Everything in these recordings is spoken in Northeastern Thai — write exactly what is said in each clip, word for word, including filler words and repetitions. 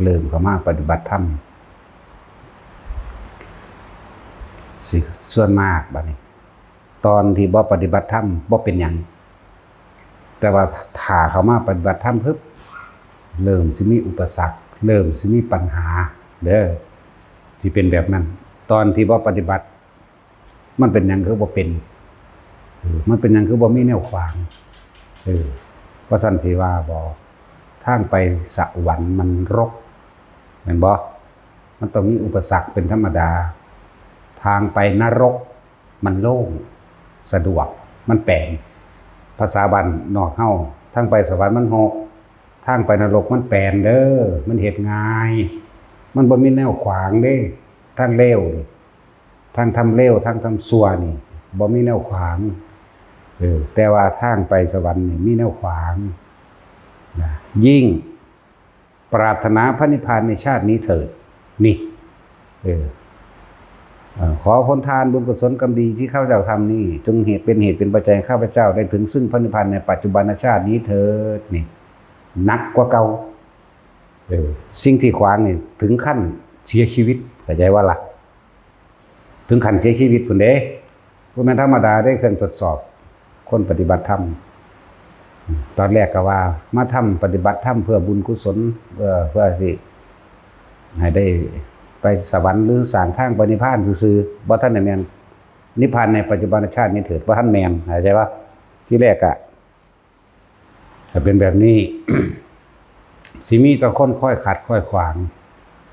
เริ่มเข้ามาปฏิบัติธรรม สิส่วนมากบัดนี้ ตอนที่บ่ปฏิบัติธรรมบ่เป็นหยัง แต่ว่าถ้าเข้ามาปฏิบัติธรรมปึ๊บ เริ่มสิมีอุปสรรค เริ่มสิมีปัญหาเด้อ สิเป็นแบบนั้น ตอนที่บ่ปฏิบัติ มันเป็นหยังคือบ่เป็น เออ มันเป็นหยังคือบ่มีแนวขวาง เออ ว่าซั่นสิว่าบ่ ทางไปสวรรค์มันรก แม่นบ่ มันต้องมีอุปสรรคเป็นธรรมดา ทางไปนรกมันโล่ง สะดวก มันแปลน ภาษาบ้านนอกเฮา ทางไปสวรรค์มันฮก ทางไปนรกมันแปลนเด้อ มันเฮ็ดง่าย มันบ่มีแนวขวางเด้ ทางเลวนี่ ทางทำเลว ทางทำชั่วนี่ บ่มีแนวขวาง เออ แต่ว่าทางไปสวรรค์นี่มีแนวขวาง นะ ยิ่งปรารถนาพระนิพพานในชาตินี้เถิด นี่ เออ เอ่อ ขอผลทานบุญกุศลกรรมดีที่ข้าพเจ้าทำนี่ จงเหตุเป็นเหตุเป็นปัจจัยให้ข้าพเจ้าได้ถึงซึ่งพระนิพพานในปัจจุบันชาตินี้เถิด นี่ หนักกว่าเก่า เออ สิ่งที่ขวางนี่ถึงขั้นเสียชีวิต เข้าใจว่าล่ะ ถึงขั้นเสียชีวิตพุ้นเด้ บ่แม่นธรรมดาเด้ เครื่องทดสอบ คนปฏิบัติธรรม ตอนแรกก็ว่ามาทำปฏิบัติธรรมเพื่อบุญกุศล เพื่อ เพื่อสิให้ได้ไปสวรรค์หรือสร้างทางไปนิพพานซื่อๆ บ่ทันได้แม่น นิพพานในปัจจุบันชาตินี้เถิด บ่ทันแม่น เข้าใจปะ ทีแรกอะ ถ้าเป็นแบบนี้ สิมีแต่คนคอยขัดคอยขวาง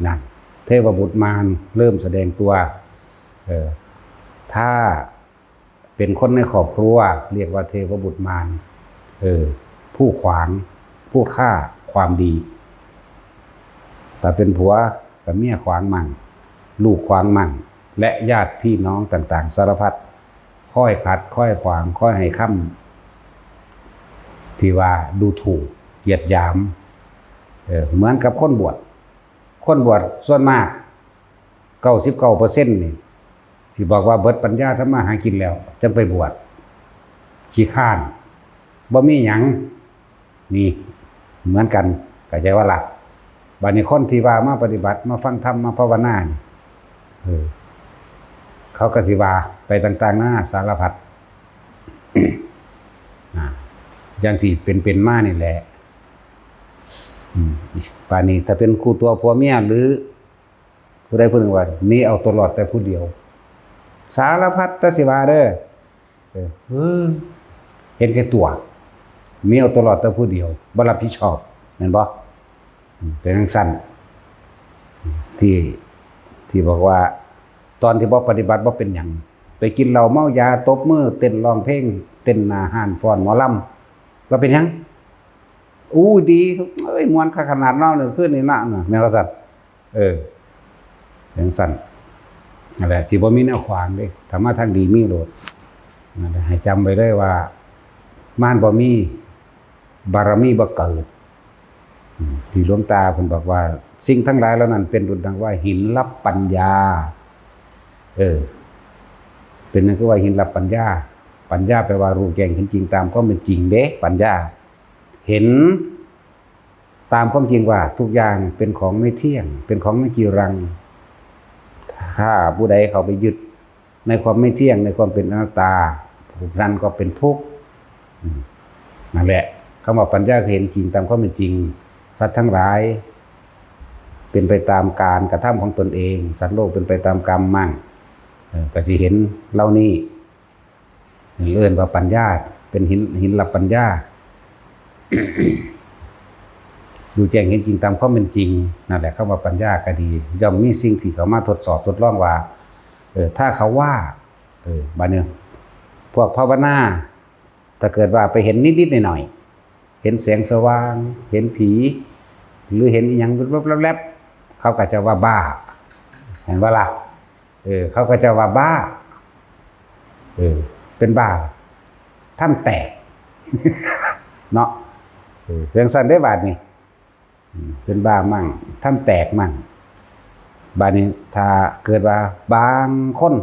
นั่น เทพบุตรมารเริ่มแสดงตัว เออ ถ้าเป็นคนในครอบครัว เรียกว่าเทพบุตรมาร เออ ผู้ขวาง ผู้ฆ่าความดี ถ้าเป็นผัวก็เมียขวางมั่ง ลูกขวางมั่ง และญาติพี่น้องต่างๆ สารพัด คอยขัด คอยขวาง คอยให้คำที่ว่าดูถูก เหยียดหยาม เออ เหมือนกับคนบวช คนบวชส่วนมาก เก้าสิบเก้าเปอร์เซ็นต์ นี่ ที่บอกว่าเบิดปัญญาทำมาหากินแล้ว จั่งไปบวช ขี้คร้าน บ่มีหยัง นี่ เหมือนกัน เข้าใจว่าล่ะ บัดนี้คนที่ว่ามาปฏิบัติ มาฟังธรรม มาภาวนานี่ เออ เขาก็สิว่าไปต่างๆ นานาสารพัด อ่า อย่างที่เป็นๆ มานี่แหละ อืม ป่านนี้ถ้าเป็นคู่ตัวผัวเมีย หรือผู้ใดผู้หนึ่งว่า หนีเอาตัวรอดแต่ผู้เดียว สารพัดแต่สิว่าเด้อ เออ เออ เห็นแก่ตัว หนีเอาตัวรอดแต่ผู้เดียว บ่รับผิดชอบ แม่นบ่ อืม เป็นจั่งซั้น ที่ ที่บอกว่า ตอนที่บ่ปฏิบัติบ่เป็นหยัง ไปกินเหล้าเมายา ตบมือเต้นร้องเพลง เต้นหน้าฮ้านฟ้อนหมอลำ ว่าเป็นหยัง อู้ ดี เอ้ย ม่วนคักขนาดเนาะ เมื่อคืนนี้นะ แม่นว่าซั่น เออ จั่งซั้น นั่นแหละ สิบ่มีแนวขวางเด้ ถ้ามาทางดีมีโลด นั่นแหละ ให้จำไว้เลยว่า มารบ่มี บารมีบ่เกิด อืม ที่หลวงตาเพิ่นบอกว่า สิ่งทั้งหลายเหล่านั้นเป็นดุจดังว่าหินลับปัญญา เออ เป็นหยังคือว่าหินลับปัญญา ปัญญาแปลว่ารู้แจ้งเห็นจริงตามความเป็นจริงเด้ ปัญญา เห็นตามความจริงว่าทุกอย่างเป็นของไม่เที่ยง เป็นของไม่จีรัง ถ้าผู้ใดเข้าไปยึดในความไม่เที่ยง ในความเป็นอนัตตา ผู้นั้นก็เป็นทุกข์ อืม นั่นแหละ คำว่าปัญญาคือเห็นจริงตามความเป็นจริง สัตว์ทั้งหลาย เป็นไปตามการกระทำของตนเอง สัตว์โลกเป็นไปตามกรรมมั่ง เออ ก็สิเห็นเหล่านี้ เอิ้นว่าปัญญา เป็นหิน หินลับปัญญา รู้แจ้งเห็นจริงตามความเป็นจริง นั่นแหละ คำว่าปัญญาก็ดี ย่อมมีสิ่งที่เข้ามาทดสอบทดลองว่า เออ ถ้าเขาว่า เออ บัดนี้ พวกภาวนา ถ้าเกิดว่าไปเห็นนิดๆหน่อยๆ เห็นแสงสว่าง เห็นผี หรือเห็นอิหยังแวบๆๆ เขาก็จะว่าบ้า เห็นบ่ล่ะ เออ เขาก็จะว่าบ้า เออ เป็นบ้า ถ้ำแตก เนาะ เออ จั่งซั้นเด้บาดนี้ อืม เป็นบ้ามั่ง ถ้ำแตกมั่ง บาดนี้ถ้าเกิดว่าบางคน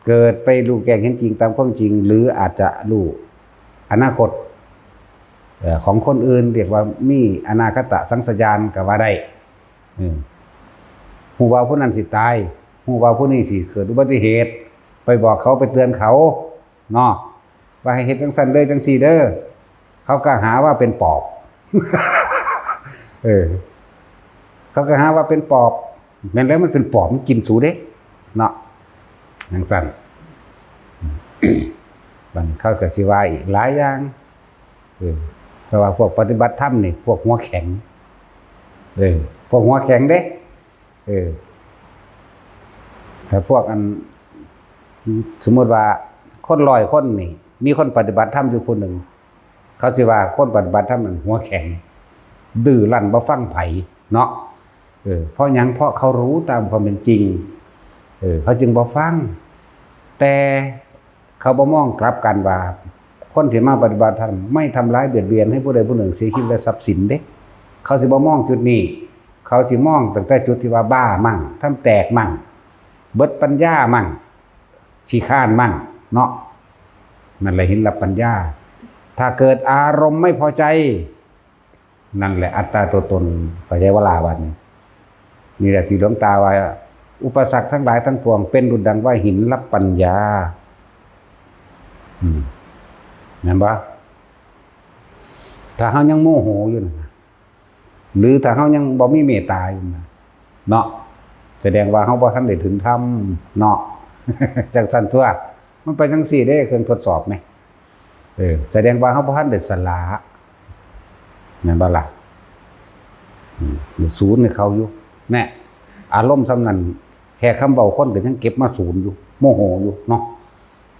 เกิดไปรู้แจ้งเห็นจริงตามความจริง หรืออาจจะรู้อนาคต เอ่อ ของคนอื่น เรียกว่ามีอนาคตสังสญาญก็ว่าได้ อืมฮู้ว่าผู้นั้นสิตาย ฮู้ว่าผู้นี้สิเกิดอุบัติเหตุ ไปบอกเขา ไปเตือนเขาเนาะ ว่าให้เฮ็ดจังซั่นเด้อ จังซี่เด้อ เขาก็หาว่าเป็นปอบ เออ เขาก็หาว่าเป็นปอบ แม่นแล้ว มันเป็นปอบ มันกินสูเด้ เนาะ จังซั่น บัดนี้เขาก็สิว่าอีกหลายอย่าง เออ แต่ว่าพวกปฏิบัติธรรมนี่ พวกหัวแข็ง เออ พวกหัวแข็งเด้ เออ ถ้าพวกอัน สมมุติว่าคนร้อยคนนี่ มีคนปฏิบัติธรรมอยู่ผู้หนึ่ง เขาสิว่าคนปฏิบัติธรรมนั่นหัวแข็ง ดื้อรั้น บ่ฟังไผเนาะ เออ เพราะหยัง เพราะเขารู้ตามความเป็นจริง เออ เขาจึงบ่ฟัง แต่เขาบ่มองกลับกันว่า คนที่มาปฏิบัติธรรมไม่ทำร้ายเบียดเบียนให้ผู้ใดผู้หนึ่งเสียชีวิตและทรัพย์สินเด้ เขาสิบ่มองจุดนี้ เขาสิมองตั้งแต่จุดที่ว่าบ้ามั่ง ทำแตกมั่ง เบิดปัญญามั่ง ขี้คร้านมั่ง เนาะ นั่นแหละหินลับปัญญา ถ้าเกิดอารมณ์ไม่พอใจ นั่นแหละอัตตาตัวตน เข้าใจบ่ล่ะ บัดนี้ นี่แหละที่หลวงตาว่า อุปสรรคทั้งหลายทั้งปวง เป็นดุจดังว่าหินลับปัญญา อืม แม่นบ่ ถ้าเฮายังโมโหอยู่นะ หรือถ้าเฮายังบ่มีเมตตาอยู่นะ เนาะ แสดงว่าเฮาบ่ทันได้ถึงธรรมเนาะ จังซั่นตัว มันไปจังซี่เด้ เครื่องทดสอบนี่ เออ แสดงว่าเฮาบ่ทันได้สละ แม่นบ่ล่ะ อืม ศูนย์ให้เขาอยู่ แน่ อารมณ์ส่ำนั้น แค่คำเว้าคนก็ยังเก็บมาศูนย์อยู่ โมโหอยู่เนาะ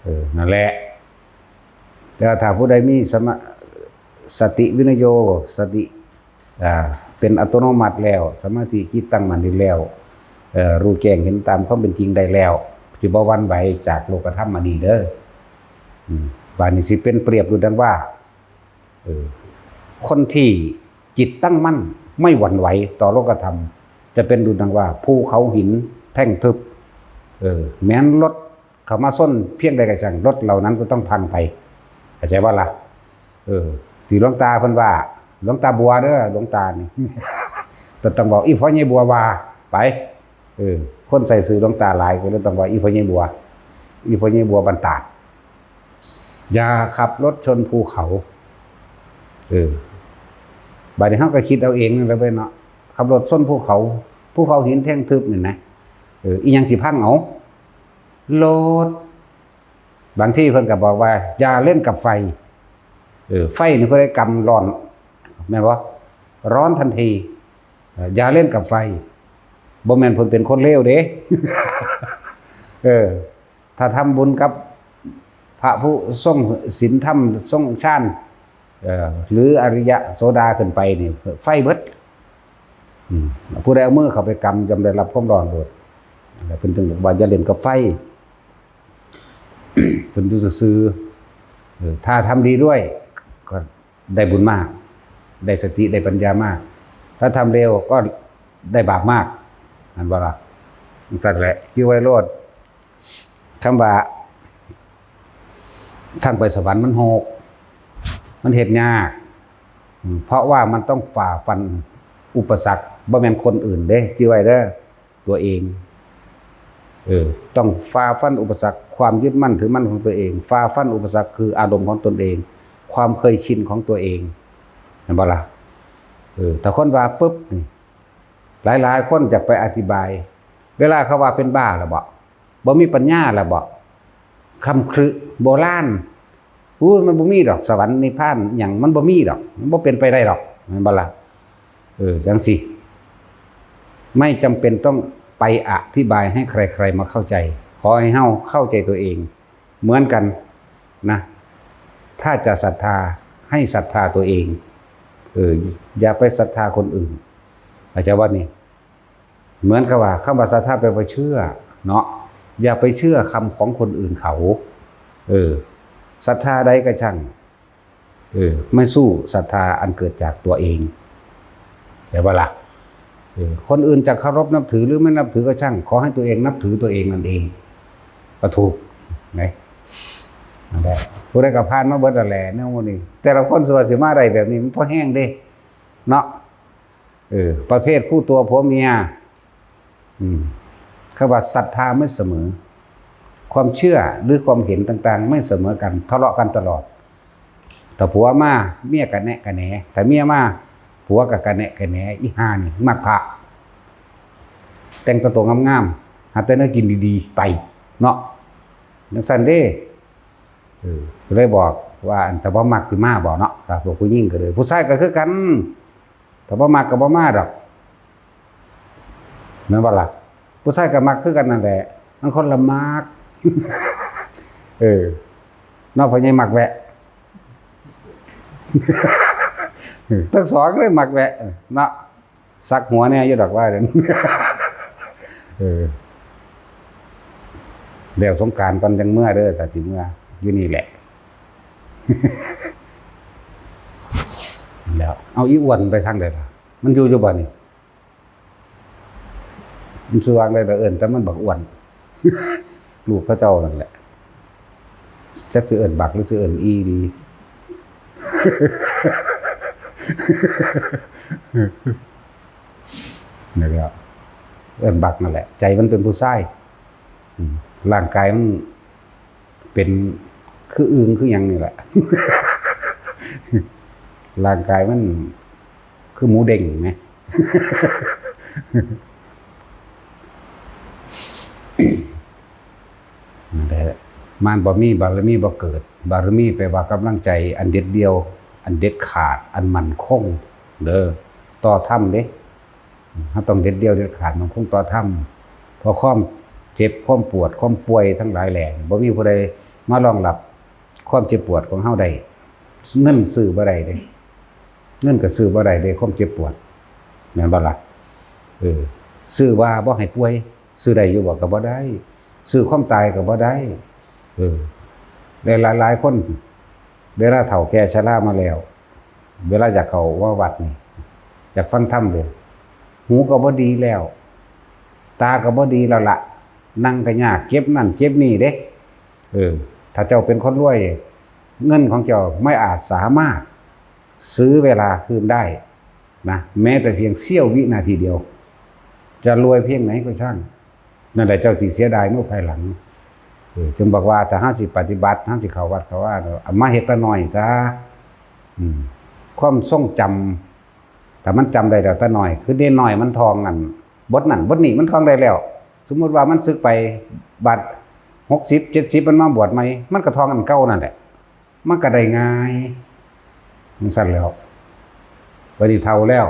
เออ นั่นแหละ แต่ว่าถ้าผู้ใดมีสมา- สติวินโย สติ อ่า เป็นอัตโนมัติแล้ว สมาธิจิตตั้งมั่นดีแล้ว เอ่อ รู้แจ้งเห็นตามความเป็นจริงได้แล้ว สิบ่หวั่นไหวจากโลกธรรมอันนี้เด้อ อืม บาดนี้สิเป็นเปรียบอยู่ดังว่า เออ คนที่จิตตั้งมั่นไม่หวั่นไหวต่อโลกธรรม จะเป็นดุจดังว่าภูเขาหินแท่งทึบ เออ แม้นรถเข้ามาชนเพียงใดก็ช่าง รถเหล่านั้นก็ต้องพังไป เข้าใจบ่ล่ะ เออ ที่หลวงตาเพิ่นว่า หลวงตาบัวเด้อ หลวงตานี่ แต่ต้องบอกอีพ่อใหญ่บัวว่า ไป เออ คนใส่ชื่อหลวงตาหลายก็เลยต้องว่าอีพ่อใหญ่บัว อีพ่อใหญ่บัวบ้านตาด อย่าขับรถชนภูเขา เออ บาดนี้เฮาก็คิดเอาเองนั่นแหละเว้ยเนาะ ขับรถชนภูเขา ภูเขาหินแท่งทึบนี่นะ เออ อีหยังสิพังเอา รถ บางทีเพิ่นก็บอกว่า อย่าเล่นกับไฟ เออ ไฟนี่ผู้ใดกำร้อน แม่นบ่ ร้อนทันที เอ่อ อย่าเล่นกับไฟ บ่แม่นเพิ่นเป็นคนเลวเด้ เออ ถ้าทำบุญกับพระผู้ทรงศีลธรรมทรงฌาน เอ่อ หรืออริยะโสดาขึ้นไปนี่ ไฟเบิด อืม ผู้ใดเอามือเข้าไปกำย่อมได้รับความร้อนโลด แล้วเพิ่นจึงบอกว่าอย่าเล่นกับไฟ เพิ่นอยู่ซื่อๆ เออ ถ้าทำดีด้วย ก็ได้บุญมาก ได้สติ ได้ปัญญามาก ถ้าทำเลวก็ได้บาปมาก นั่นบ่ล่ะ จังซั่นแหละ อยู่ไว้โลด คำว่า ทางไปสวรรค์มันโหก มันเฮ็ดยาก อืม เพราะว่ามันต้องฝ่าฟันอุปสรรค บ่แม่นคนอื่นเด้ จื่อไว้เด้อ ตัวเอง เออ ต้องฝ่าฟันอุปสรรค ความยึดมั่นถือมั่นของตัวเอง ฝ่าฟันอุปสรรคคืออารมณ์ของตนเอง ความเคยชินของตัวเอง เห็นบ่ล่ะ เออ ถ้าคนว่าปุ๊บนี่ หลายๆ คนจะไปอธิบาย เวลาเขาว่าเป็นบ้าแล้วบ่ บ่มีปัญญาแล้วบ่ คำครึ โบราณ อู้ มันบ่มีดอก สวรรค์นิพพานหยัง มันบ่มีดอก มันบ่เป็นไปได้ดอก แม่นบ่ล่ะ เออ จังสิ ไม่จำเป็นต้องไปอธิบายให้ใครๆ มาเข้าใจ ขอให้เฮาเข้าใจตัวเอง เหมือนกันนะ ถ้าจะศรัทธา ให้ศรัทธาตัวเอง เออ อย่าไปศรัทธาคนอื่น อาจารย์ว่านี่ เหมือนกับว่าคำว่าศรัทธาแปลว่าเชื่อเนาะ อย่าไปเชื่อคำของคนอื่นเขา เออ ศรัทธาใดก็ช่าง เออ ไม่สู้ศรัทธาอันเกิดจากตัวเอง เห็นปะล่ะ เออ คนอื่นจะเคารพนับถือหรือไม่นับถือก็ช่าง ขอให้ตัวเองนับถือตัวเองนั่นเอง ก็ถูก นะ นั่นแหละ ผู้ใดก็ผ่านมาเบิดแล้วแหละ แนวหมู่นี้ แต่ละคนสิว่าสิมาได้แบบนี้ มันพอแฮงเด้ เนาะ เออ ประเภทคู่ตัวผัวเมีย อืม คำว่าศรัทธาไม่เสมอ ความเชื่อหรือความเห็นต่างๆ ไม่เสมอกัน ทะเลาะกันตลอด ถ้าผัวมา เมียกะแนะกะแหน ถ้าเมียมา ผัวกะกะแนะกะแหน อีห่านี่ มักพระ แต่งตัวงามๆ หาแต่แนวกินดีๆ ไป เนาะ จั่งซั้นเด้ เออ ก็เลยบอกว่า อัน ถ้าบ่มักสิมาบ่เนาะ ถ้าพวกผู้หญิงก็เลย ผู้ชายก็คือกัน ถ้าบ่มักก็บ่มาดอก แม่นบ่ล่ะ ผู้ชายก็มักคือกันนั่นแหละ มันคนละมัก เออ เนาะ พ่อใหญ่มักแวะ ทั้งสองเลยมักแวะ เนาะ ซักหัวแหน่อยู่ดอกว่าเด้อ เออ แล้วสงกรานต์ก่อนจั่งเมือเด้อ ถ้าสิเมือ อยู่นี่แหละ แล้ว เอาอีอ้วนไปทางใดล่ะ มันอยู่อยู่บ่นี่ มันชื่อว่าจั่งใดล่ะ เอิ้นแต่มันบักอ้วน ลูกเขาเจ้านั่นแหละ จักสิเอิ้นบักหรือสิเอิ้นอีดี นี่แหละ เอิ้นบักนั่นแหละ ใจมันเป็นผู้ชาย อืม ร่างกายมันเป็นคืออึ่งคือหยังนี่แหละ ร่างกายมันคือหมูเด้งไหม นั่นแหละ มารบ่มีบารมีบ่เกิด บารมีแปลว่ากำลังใจอันเด็ดเดี่ยว อันเด็ดขาด อันมั่นคง เด้อ ต่อธรรมเด้ เราต้องเด็ดเดี่ยวเด็ดขาด มั่นคงต่อธรรม เพราะความเจ็บ ความปวด ความป่วยทั้งหลายแหล่นี่ บ่มีผู้ใดมารองรับความเจ็บปวดของเราได้ เงินซื้อบ่ได้เด้ เงินก็ซื้อบ่ได้เด้ ความเจ็บปวด แม่นบ่ล่ะ เออ ซื้อว่าบ่ให้ป่วย ซื้อได้อยู่บ่ ก็บ่ได้ ซื้อความตายก็บ่ได้ เออ และหลายๆคน เวลาเฒ่าแก่ชรามาแล้ว เวลาอยากเข้ามาวัดนี่ อยากฟังธรรมเลย หูก็บ่ดีแล้ว ตาก็บ่ดีแล้วละ นั่งก็ยาก เจ็บนั่นเจ็บนี่เด้ เออ ถ้าเจ้าเป็นคนรวย เงินของเจ้าไม่อาจสามารถซื้อเวลาคืนได้นะ แม้แต่เพียงเสี้ยววินาทีเดียว จะรวยเพียงไหนก็ช่าง นั่นแหละเจ้าสิเสียดายเมื่อภายหลัง เออ จึงบอกว่าถ้าเราสิปฏิบัติ เราสิเข้าวัดเข้าวา เอามาเฮ็ดแต่น้อยซะ อืม ความทรงจำ ถ้ามันจำได้แล้วแต่น้อย คือเด็กน้อยมันท่องนั่น บทนั่น บทนี้มันท่องได้แล้ว สมมุติว่ามันสึกไป บัดหกสิบ เจ็ดสิบ มันมาบวชใหม่ มันก็ท่องอันเก่านั่นแหละ มันก็ได้ง่าย จั่งซั้นแล้ว บัดนี้เฒ่าแล้ว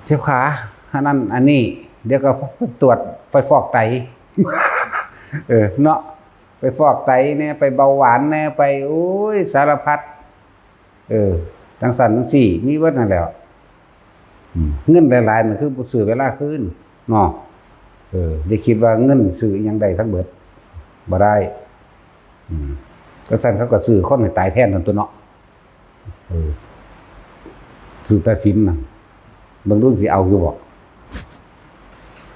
เจ็บขา อันนั้น อันนี้ เดี๋ยวก็ตรวจ ไปฟอกไต เออ เนาะ ไปฟอกไตแหน่ ไปเบาหวานแหน่ ไป โอ้ย สารพัด เออ จั่งซั้นจั่งซี้ มีเบิดนั่นแหละ อืม เงินหลายๆ นั่นคือบ่ซื้อเวลาคืน เนาะ เออ อย่าคิดว่าเงินซื้ออิหยังได้ทั้งเบิด บ่ได้ อืม จั่งซั้นเขาก็ซื้อคนให้ตายแทนนั่นตั๊วเนาะ เออ ซื้อแต่ศีลนั่น เบิ่งดูสิเอาอยู่บ่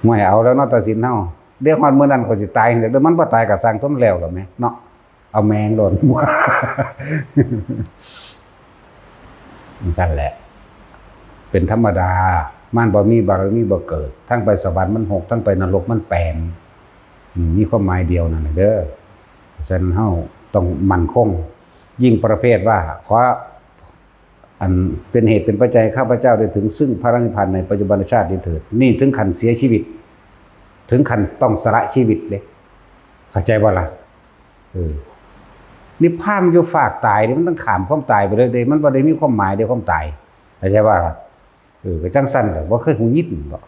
ห่วย เอาแล้วเนาะ แต่ศีลเฮา เดี๋ยวฮอดมื้อนั้นก็สิตาย เดี๋ยวมันบ่ตายก็ซ่าง ทนแล้วล่ะแหม เนาะ เอาแม่งโลด จั่งซั้นแหละ เป็นธรรมดา มารบ่มีบารมีบ่เกิด ทั้งไปสวรรค์มันหก ทั้งไปนรกมันแปด อืม มีความหมายเดียวนั่นแหละเด้อ ฉะนั้นเฮาต้องมั่นคง ยิ่งประเภทว่า ขอ อันเป็นเหตุเป็นปัจจัยข้าพเจ้าได้ถึงซึ่งพระนิพพานในปัจจุบันชาตินี้เถิด นี่ถึงขั้นเสียชีวิต ถึงขั้นต้องสละชีวิตเด้ เข้าใจบ่ล่ะ เออ นิพพานอยู่ฟากตายเด้ มันต้องข้ามความตายไปเลยเด้ มันบ่ได้มีความหมายเด้ ความตาย เข้าใจบ่ล่ะ เออ ก็จั่งซั้นแหละ บ่เคยหูยินบ่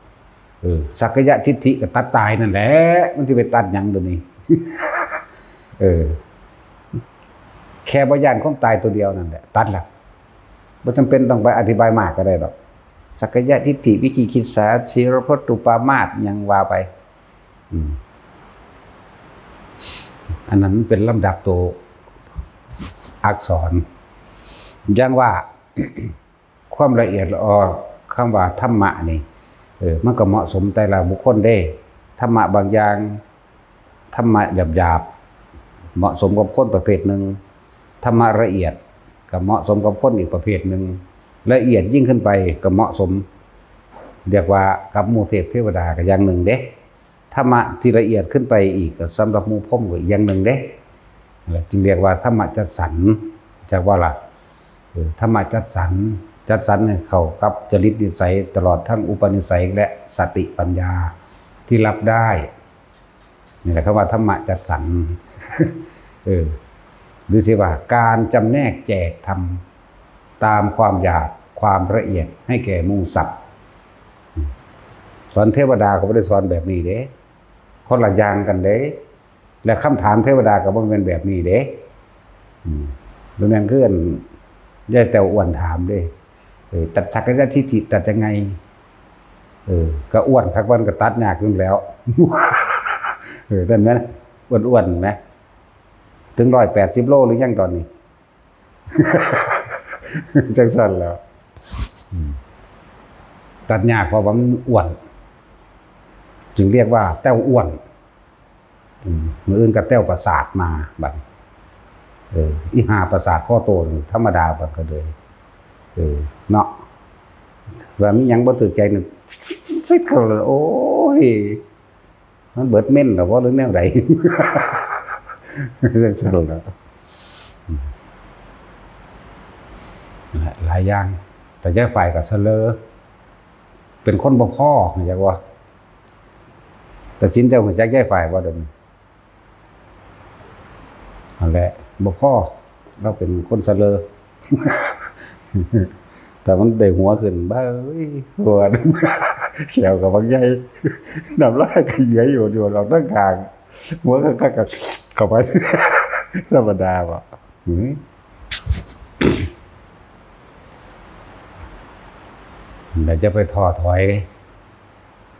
เออ สักกายทิฏฐิก็ตัดตายนั่นแหละ มันสิไปตัดหยังเดี๋ยวนี้ เออ แค่บ่ย้านความตายตัวเดียวนั่นแหละ ตัดละ บ่จำเป็นต้องไปอธิบายมากก็ได้ดอก สักกายทิฏฐิ วิจิกิจฉา ศีลพจน์อุปามาส หยังว่าไป อืม อันนั้นมันเป็นลำดับตัวอักษร อย่างว่า ความละเอียดละออ คำว่าธรรมะนี่ เออ มันก็เหมาะสมแต่ละบุคคลเด้ ธรรมะบางอย่าง ธรรมะหยาบๆ เหมาะสมกับคนประเภทหนึ่ง ธรรมะละเอียดก็เหมาะสมกับคนอีกประเภทหนึ่ง ละเอียดยิ่งขึ้นไปก็เหมาะสม เรียกว่ากับหมู่เทพเทวดาก็อย่างหนึ่งเด้ ธรรมะที่ละเอียดขึ้นไปอีกก็สำหรับหมู่พรหมก็อีกอย่างหนึ่งเด้ จึงเรียกว่าธรรมะจัดสรร จักว่าล่ะ เออ ธรรมะจัดสรร จัดสรรให้เข้ากับจริตนิสัยตลอดทั้งอุปนิสัยและสติปัญญาที่รับได้ นี่แหละคำว่าธรรมะจัดสรร เออ หรือสิว่าการจำแนกแจกธรรมตามความอยากความละเอียดให้แก่หมู่สัตว์ สอนเทวดาก็บ่ได้สอนแบบนี้เด้ คนละอย่างกันเด้ และคำถามเทวดาก็บ่แม่นแบบนี้เด้ อืม บ่แม่นคืออันยายแต้วอ้วนถามเด้ เออ ตัดสักกายทิฏฐิตัดยังไง เออ ก็อ้วนคัก มันก็ตัดยากอยู่แล้ว เออ นั่นแหม อ้วนๆแหม ถึงร้อยแปดสิบโลหรือยังตอนนี้ จังซั่นแหล้ว อืม ตัดยากเพราะว่ามันอ้วน จึงเรียกว่าแต้วอ้วน อืม มื้ออื่นก็แต้วประสาทมาบัดนี้ เออ อีห่าประสาทข้อโตนี่ธรรมดาบัดก็เลย เออ เนาะ ว่ามีหยังบ่ถูกใจนี่ ฟิดเข้าเลย โอ้ย มันเบิดเม้นแล้วบ่ หรือแนวใด จังซั่นล่ะ หลายอย่าง แต่ยายฝ่ายก็เสลอ เป็นคนบ่พอ อยากว่า แต่สินเจ้ารู้จักยายฝ่ายบ่เดี๋ยวนี้ นั่นแหละ บ่พอ เราเป็นคนเสลอ แต่มันได้หัวขึ้น บ้าเอ้ย ปวด แขวก็บักใหญ่ น้ำลายก็เยือยอยู่ อยู่เราตั้งกลาง หัวก็ ก็ ก็เข้าไป ธรรมดาบ่ อืม อย่าจะไปท้อถอย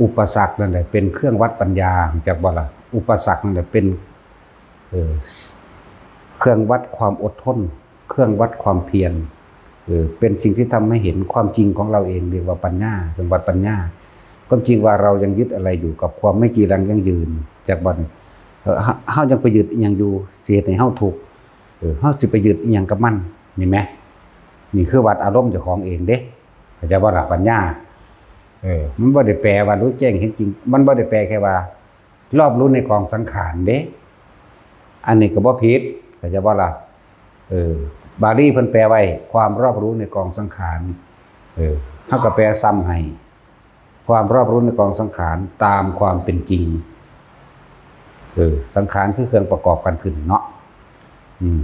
อุปสรรคนั่นแหละเป็นเครื่องวัดปัญญา รู้จักบ่ล่ะ อุปสรรคนั่นแหละเป็น เอ่อ เครื่องวัดความอดทน เครื่องวัดความเพียร เอ่อ เป็นสิ่งที่ทำให้เห็นความจริงของเราเอง เรียกว่าปัญญา เครื่องวัดปัญญา ความจริงว่าเรายังยึดอะไรอยู่กับความไม่จีรังยั่งยืน จักบ่ เอ่อ เฮา เฮายังไปยึดอิหยังอยู่ สิเฮ็ดให้เฮาทุกข์ เออ เฮาสิไปยึดอิหยังกับมัน นี่แหม นี่คือวัดอารมณ์เจ้าของเองเด้ เข้าใจบ่ล่ะ ปัญญา เออ มันบ่ได้แปลว่ารู้แจ้งเห็นจริง มันบ่ได้แปลแค่ว่ารอบรู้ในกองสังขารเด้ อันนี้ก็บ่ผิด เข้าใจบ่ล่ะ เออ บาลีเพิ่นแปลไว้ ความรอบรู้ในกองสังขาร เออ เฮาก็แปลซ้ำให้ ความรอบรู้ในกองสังขารตามความเป็นจริง เออ สังขารคือเครื่องประกอบกันขึ้นเนาะ อืม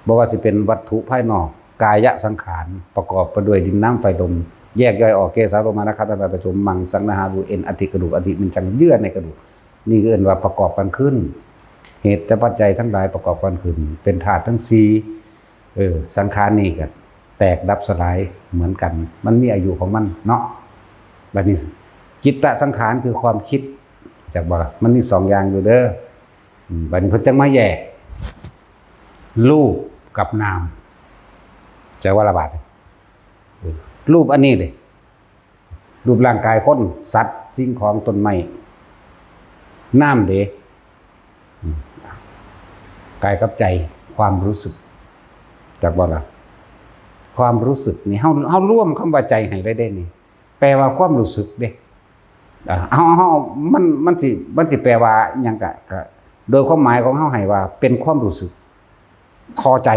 บ่ว่าสิเป็นวัตถุภายนอก กายสังขาร ประกอบไปด้วยดินน้ำไฟลม แยกย่อยออก เกสาโลมา นากคา ตันตา ประชุม มังสัง นาหา รู เอ็น อัฐิ กระดูก อธิ มันจัง เยื่อในกระดูก นี่เอิ้นว่าประกอบกันขึ้น เหตุและปัจจัยทั้งหลายประกอบกันขึ้น เป็นธาตุทั้งสี่ เออ สังขารนี่ก็แตกดับสลายเหมือนกัน มันมีอายุของมันเนาะ บัดนี้ จิตตสังขารคือความคิด จักบ่ล่ะ มันมีสองอย่างอยู่เด้อ อืม บัดนี้เพิ่นจังมาแยก รูปกับนาม จักว่าล่ะบาดนี้ เออ รูปอันนี้เด้ รูปร่างกายคน สัตว์ สิ่งของ ต้นไม้ นามเด้ อืม กายกับใจ ความรู้สึก จักบ่ล่ะ ความรู้สึกนี่ เฮา เฮารวมคำว่าใจให้ได้เด้นี่ แปลว่าความรู้สึกเด้ อ่า เฮา เฮา มัน มันสิ มันสิแปลว่าหยังกะ กะ โดยความหมายของเฮาให้ว่าเป็นความรู้สึก ท้อใจ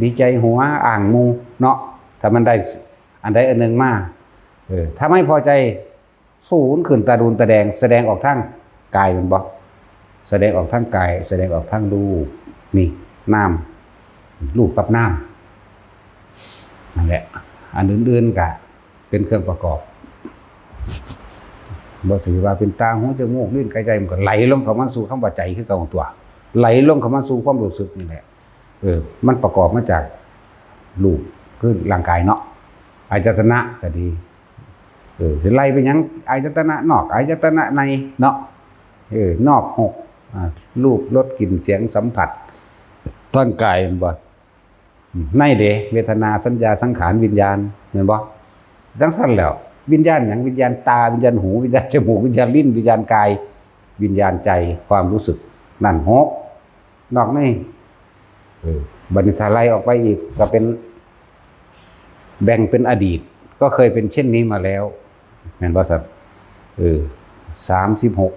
ดีใจหัวอ้างหมู่เนาะ ถ้ามันได้อันใดอันหนึ่งมา เออ ถ้าไม่พอใจ สูนขึ้นตาดูนตาแดง แสดงออกทางกายแม่นบ่ แสดงออกทางกาย แสดงออกทางรูป นี่ นาม รูปกับนาม นั่นแหละ อันอื่นๆกะเป็นเครื่องประกอบ บ่สิว่าเป็นตา หู จมูก ลิ้น กาย ใจ มันก็ไหลลงเข้ามาสู่คำว่าใจคือเก่าตั๊ว ไหลลงเข้ามาสู่ความรู้สึกนี่แหละ เออ มันประกอบมาจากรูป คือร่างกายเนาะ อายตนะก็ดี เออ สิไล่ไปหยัง อายตนะนอก อายตนะในเนาะ เออ นอกหก อ่า รูป รส กลิ่น เสียง สัมผัส ทางกายแม่นบ่ ในเด้ เวทนา สัญญา สังขาร วิญญาณ แม่นบ่ จังซั่นแหล้ว วิญญาณหยัง วิญญาณตา วิญญาณหู วิญญาณจมูก วิญญาณลิ้น วิญญาณกาย วิญญาณใจ ความรู้สึก นั่นหก นอกนี้ เออ บัดนี้ถ้าไล่ออกไปอีกก็เป็น แบ่งเป็นอดีต ก็เคยเป็นเช่นนี้มาแล้ว แม่นบ่ซั่น เออ สามสิบหก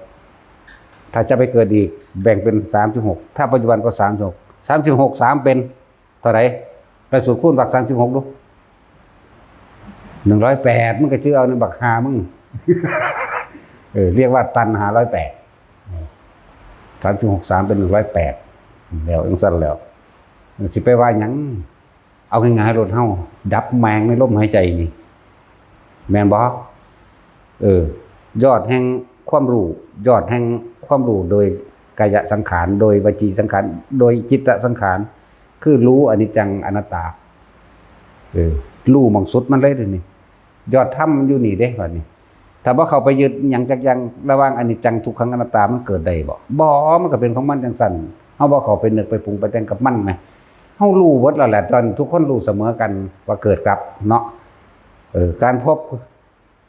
ถ้าจะไปเกิดอีก แบ่งเป็นสามสิบหก ถ้าปัจจุบันก็สามสิบหก สามสิบหก สามเป็นเท่าไหร่ ไปสูตรคูณบัก สามสิบหก ดู หนึ่งร้อยแปด มึงก็จื้อเอาในบักห้ามึง เออ เรียกว่าตัน ห้าร้อยแปด สามสิบหก สามเป็น หนึ่งร้อยแปด แล้วจั่งซั่นแล้ว สิไปว่าหยัง เอาง่ายๆ โลดเฮา ดับแม่งในลมหายใจนี่ แม่นบ่ เออ ยอดแห่งความรู้ ยอดแห่งความรู้โดยกายสังขาร โดยวจีสังขาร โดยจิตสังขาร คือรู้อนิจจังอนัตตา เออ รู้หม่องสุดมันเลยเด้นี่ ยอดธรรมมันอยู่นี่เด้บัดนี้ ถ้าบ่เข้าไปยึดหยังจักอย่าง ระหว่างอนิจจังทุกขังอนัตตา มันเกิดได้บ่ บ่ มันก็เป็นของมันจั่งซั่น เฮาบ่เข้าไปนึกไปปรุงไปแต่งกับมันนะ เฮารู้เบิดแล้วแหละ ตอนทุกคนรู้เสมอกันว่าเกิดดับเนาะ เออ การพบ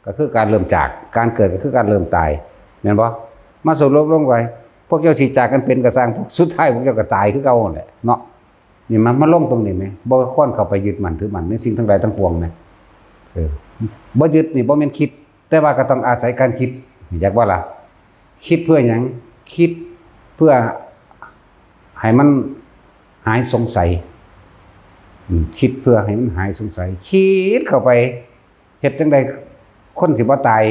ก็คือการเริ่มจาก การเกิดก็คือการเริ่มตาย แม่นบ่ มาสรุปลงไป พวกเจ้าสิจากกันเป็นก็ซ่าง สุดท้ายพวกเจ้าก็ตายคือเก่านั่นแหละเนาะ นี่มันมาลงตรงนี้แหม บ่ควรเข้าไปยึดมั่นถือมั่นในสิ่งทั้งหลายทั้งปวงนะ เออ บ่ยึดนี่บ่แม่นคิด แต่ว่าก็ต้องอาศัยการคิด อยากว่าล่ะ คิดเพื่อหยัง คิดเพื่อให้มันหายสงสัย อืม คิดเพื่อให้มันหายสงสัย คิดเข้าไป เฮ็ดจั่งใดคนสิบ่ตาย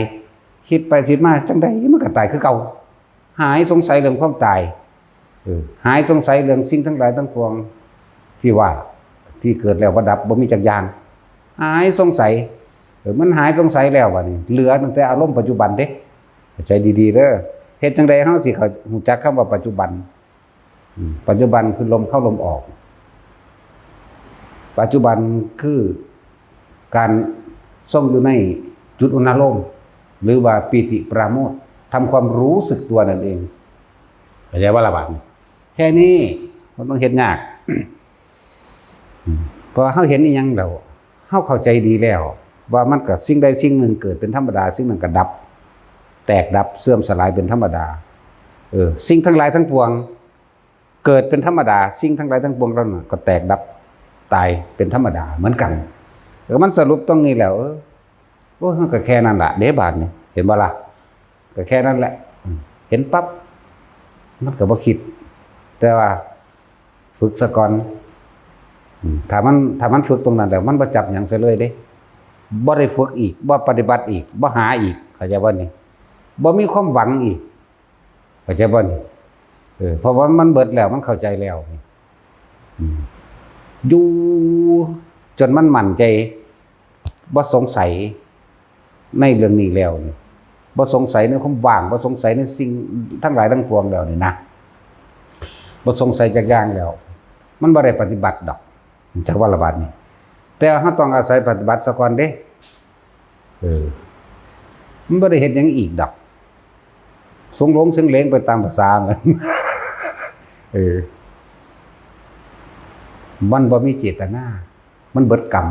คิดไปคิดมาจั่งใดมันก็ตายคือเก่า หายสงสัยเรื่องความตาย เออ หายสงสัยเรื่องสิ่งทั้งหลายทั้งปวง ที่ว่า ที่เกิดแล้วบ่ดับ บ่มีจักอย่าง หายสงสัย เออ มันหายสงสัยแล้วบัดนี้ เหลือตั้งแต่อารมณ์ปัจจุบันเด้ เข้าใจดีๆ เด้อ เฮ็ดจั่งใดเฮาสิเข้า รู้จักคำว่าปัจจุบัน อืม ปัจจุบันคือลมเข้าลมออก ปัจจุบันคือการทรงอยู่ในจุดอุณาโลม หรือว่าปีติปราโมทย์ ทำความรู้สึกตัวนั่นเอง เข้าใจบ่ล่ะบัดนี้ แค่นี้บ่ต้องเฮ็ดยาก อืม เพราะว่าเฮาเห็นอีหยังแล้ว เฮาเข้าใจดีแล้ว ว่ามันก็สิ่งใดสิ่งหนึ่งเกิดเป็นธรรมดา สิ่งนั้นก็ดับ แตกดับ เสื่อมสลายเป็นธรรมดา เออ สิ่งทั้งหลายทั้งปวง เกิดเป็นธรรมดา สิ่งทั้งหลายทั้งปวงเหล่านั้นก็แตกดับ ตายเป็นธรรมดาเหมือนกัน เออ มันสรุปตรงนี้แล้ว เออ โอ้ย มันก็แค่นั้นล่ะเด้ บาดนี้ เห็นบ่ล่ะ ก็แค่นั้นแหละ อืม เห็นปั๊บ มันก็บ่คิด แต่ว่าฝึกซะก่อน อืม ถ้ามัน ถ้ามันฝึกตรงนั้นแล้ว มันบ่จับหยังซะเลยเด้ บ่ได้ฝึกอีก บ่ปฏิบัติอีก บ่หาอีก เข้าใจบ่นี่ บ่มีความหวังอีก เข้าใจบ่นี่ เออ เพราะว่ามันเบิดแล้ว มันเข้าใจแล้ว อืม อยู่จนมันมั่นใจ บ่สงสัยในเรื่องนี้แล้วนี่ บ่สงสัยในความว่าง บ่สงสัยในสิ่งทั้งหลายทั้งปวงแล้วนี่นะ บ่สงสัยจักอย่างแล้ว มันบ่ได้ปฏิบัติดอก จักว่าละบาดนี้ แต่เฮาต้องอาศัยปฏิบัติซะก่อนเด้ เออ มันบ่ได้เฮ็ดหยังอีกดอก สงหลงเสงเหลงไปตามภาษามัน เออ มันบ่มีเจตนา มันเบิดกรรม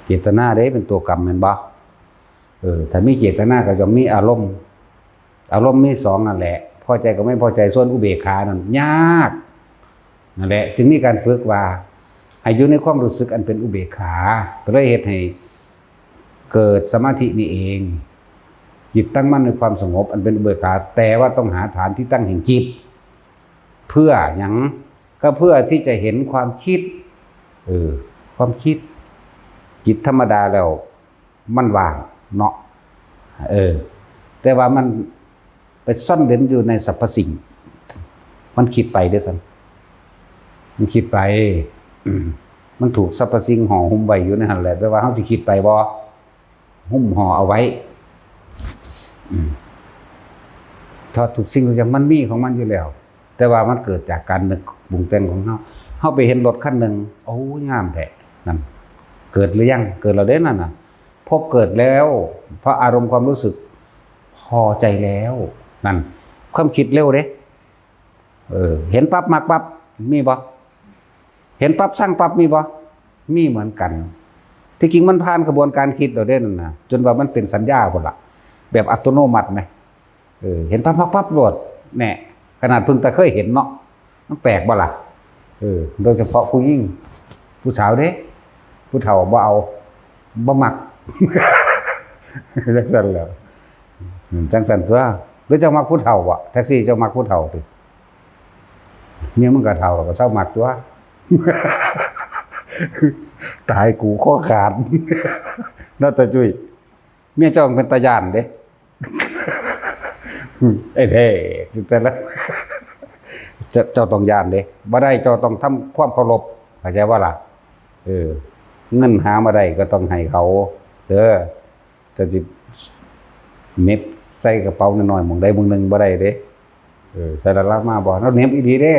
เจตนาเด้เป็นตัวกรรมแม่นบ่ เออ ถ้ามีเจตนาก็ย่อมมีอารมณ์ อารมณ์มีสองนั่นแหละ พอใจกับไม่พอใจ ส่วนอุเบกขานั่นยาก นั่นแหละ จึงมีการฝึกว่า ให้อยู่ในความรู้สึกอันเป็นอุเบกขา ก็เลยเฮ็ดให้เกิดสมาธินี่เอง จิตตั้งมั่นในความสงบอันเป็นอุเบกขา แต่ว่าต้องหาฐานที่ตั้งแห่งจิต เพื่อหยัง ก็เพื่อที่จะเห็นความคิด เออ ความคิด จิตธรรมดาแล้ว มันว่างเนาะ เออ แต่ว่ามันไปซ่อนเร้นอยู่ในสรรพสิ่ง มันคิดไปเด้อซั่น มันคิดไป อืม มันถูกสรรพสิ่งห่อหุ้มไว้อยู่ในหั่นแหละ แต่ว่าเฮาสิคิดไปบ่ หุ้มห่อเอาไว้ อืม ถ้าทุกสิ่งทุกอย่างมันมีของมันอยู่แล้ว แต่ว่ามันเกิดจากการนึกปรุงแต่งของเฮา เฮาไปเห็นรถคันหนึ่ง โอ้ย งามแท้ นั่น เกิดหรือยัง เกิดแล้วเด้นั่นน่ะ พบเกิดแล้ว เพราะอารมณ์ความรู้สึกพอใจแล้ว นั่น ความคิดเร็วเด้ เออ เห็นปั๊บมักปั๊บ มีบ่ เห็นปั๊บซังปั๊บ มีบ่ มีเหมือนกัน ที่จริงมันผ่านกระบวนการคิดแล้วเด้นั่นน่ะ จนว่ามันเป็นสัญญาพุ้นล่ะ แบบอัตโนมัติแหม เออ เห็นปั๊บปั๊บปั๊บโลด แน่ ขนาดเพิ่งแต่เคยเห็นเนาะ มันแปลกบ่ล่ะ เออ โดยเฉพาะผู้หญิง ผู้สาวเด้ ผู้เฒ่าบ่เอา บ่มัก จังซั่นแหล้ว อืม จังซั่นตัว หรือเจ้ามักผู้เฒ่าบ่ แท็กซี่เจ้ามักผู้เฒ่าติ เมียมึงก็เฒ่าแล้วก็เซามักตัว ตายกูคอขาด นาตาจุ้ย เมียเจ้าเป็นตาย้านเด้ ไอ้แท้ แต่ละ เจ้า เจ้าต้องย้านเด้ บ่ได้ เจ้าต้องทำความเคารพ เข้าใจบ่ล่ะ เออ เงินหามาได้ก็ต้องให้เขา เด้อ เจ้าสิเหน็บใส่กระเป๋าน้อยๆ หม่องใดหม่องหนึ่งบ่ได้เด้ เออ ใส่ละลักมาบ่ เราเหน็บอีหลีเด้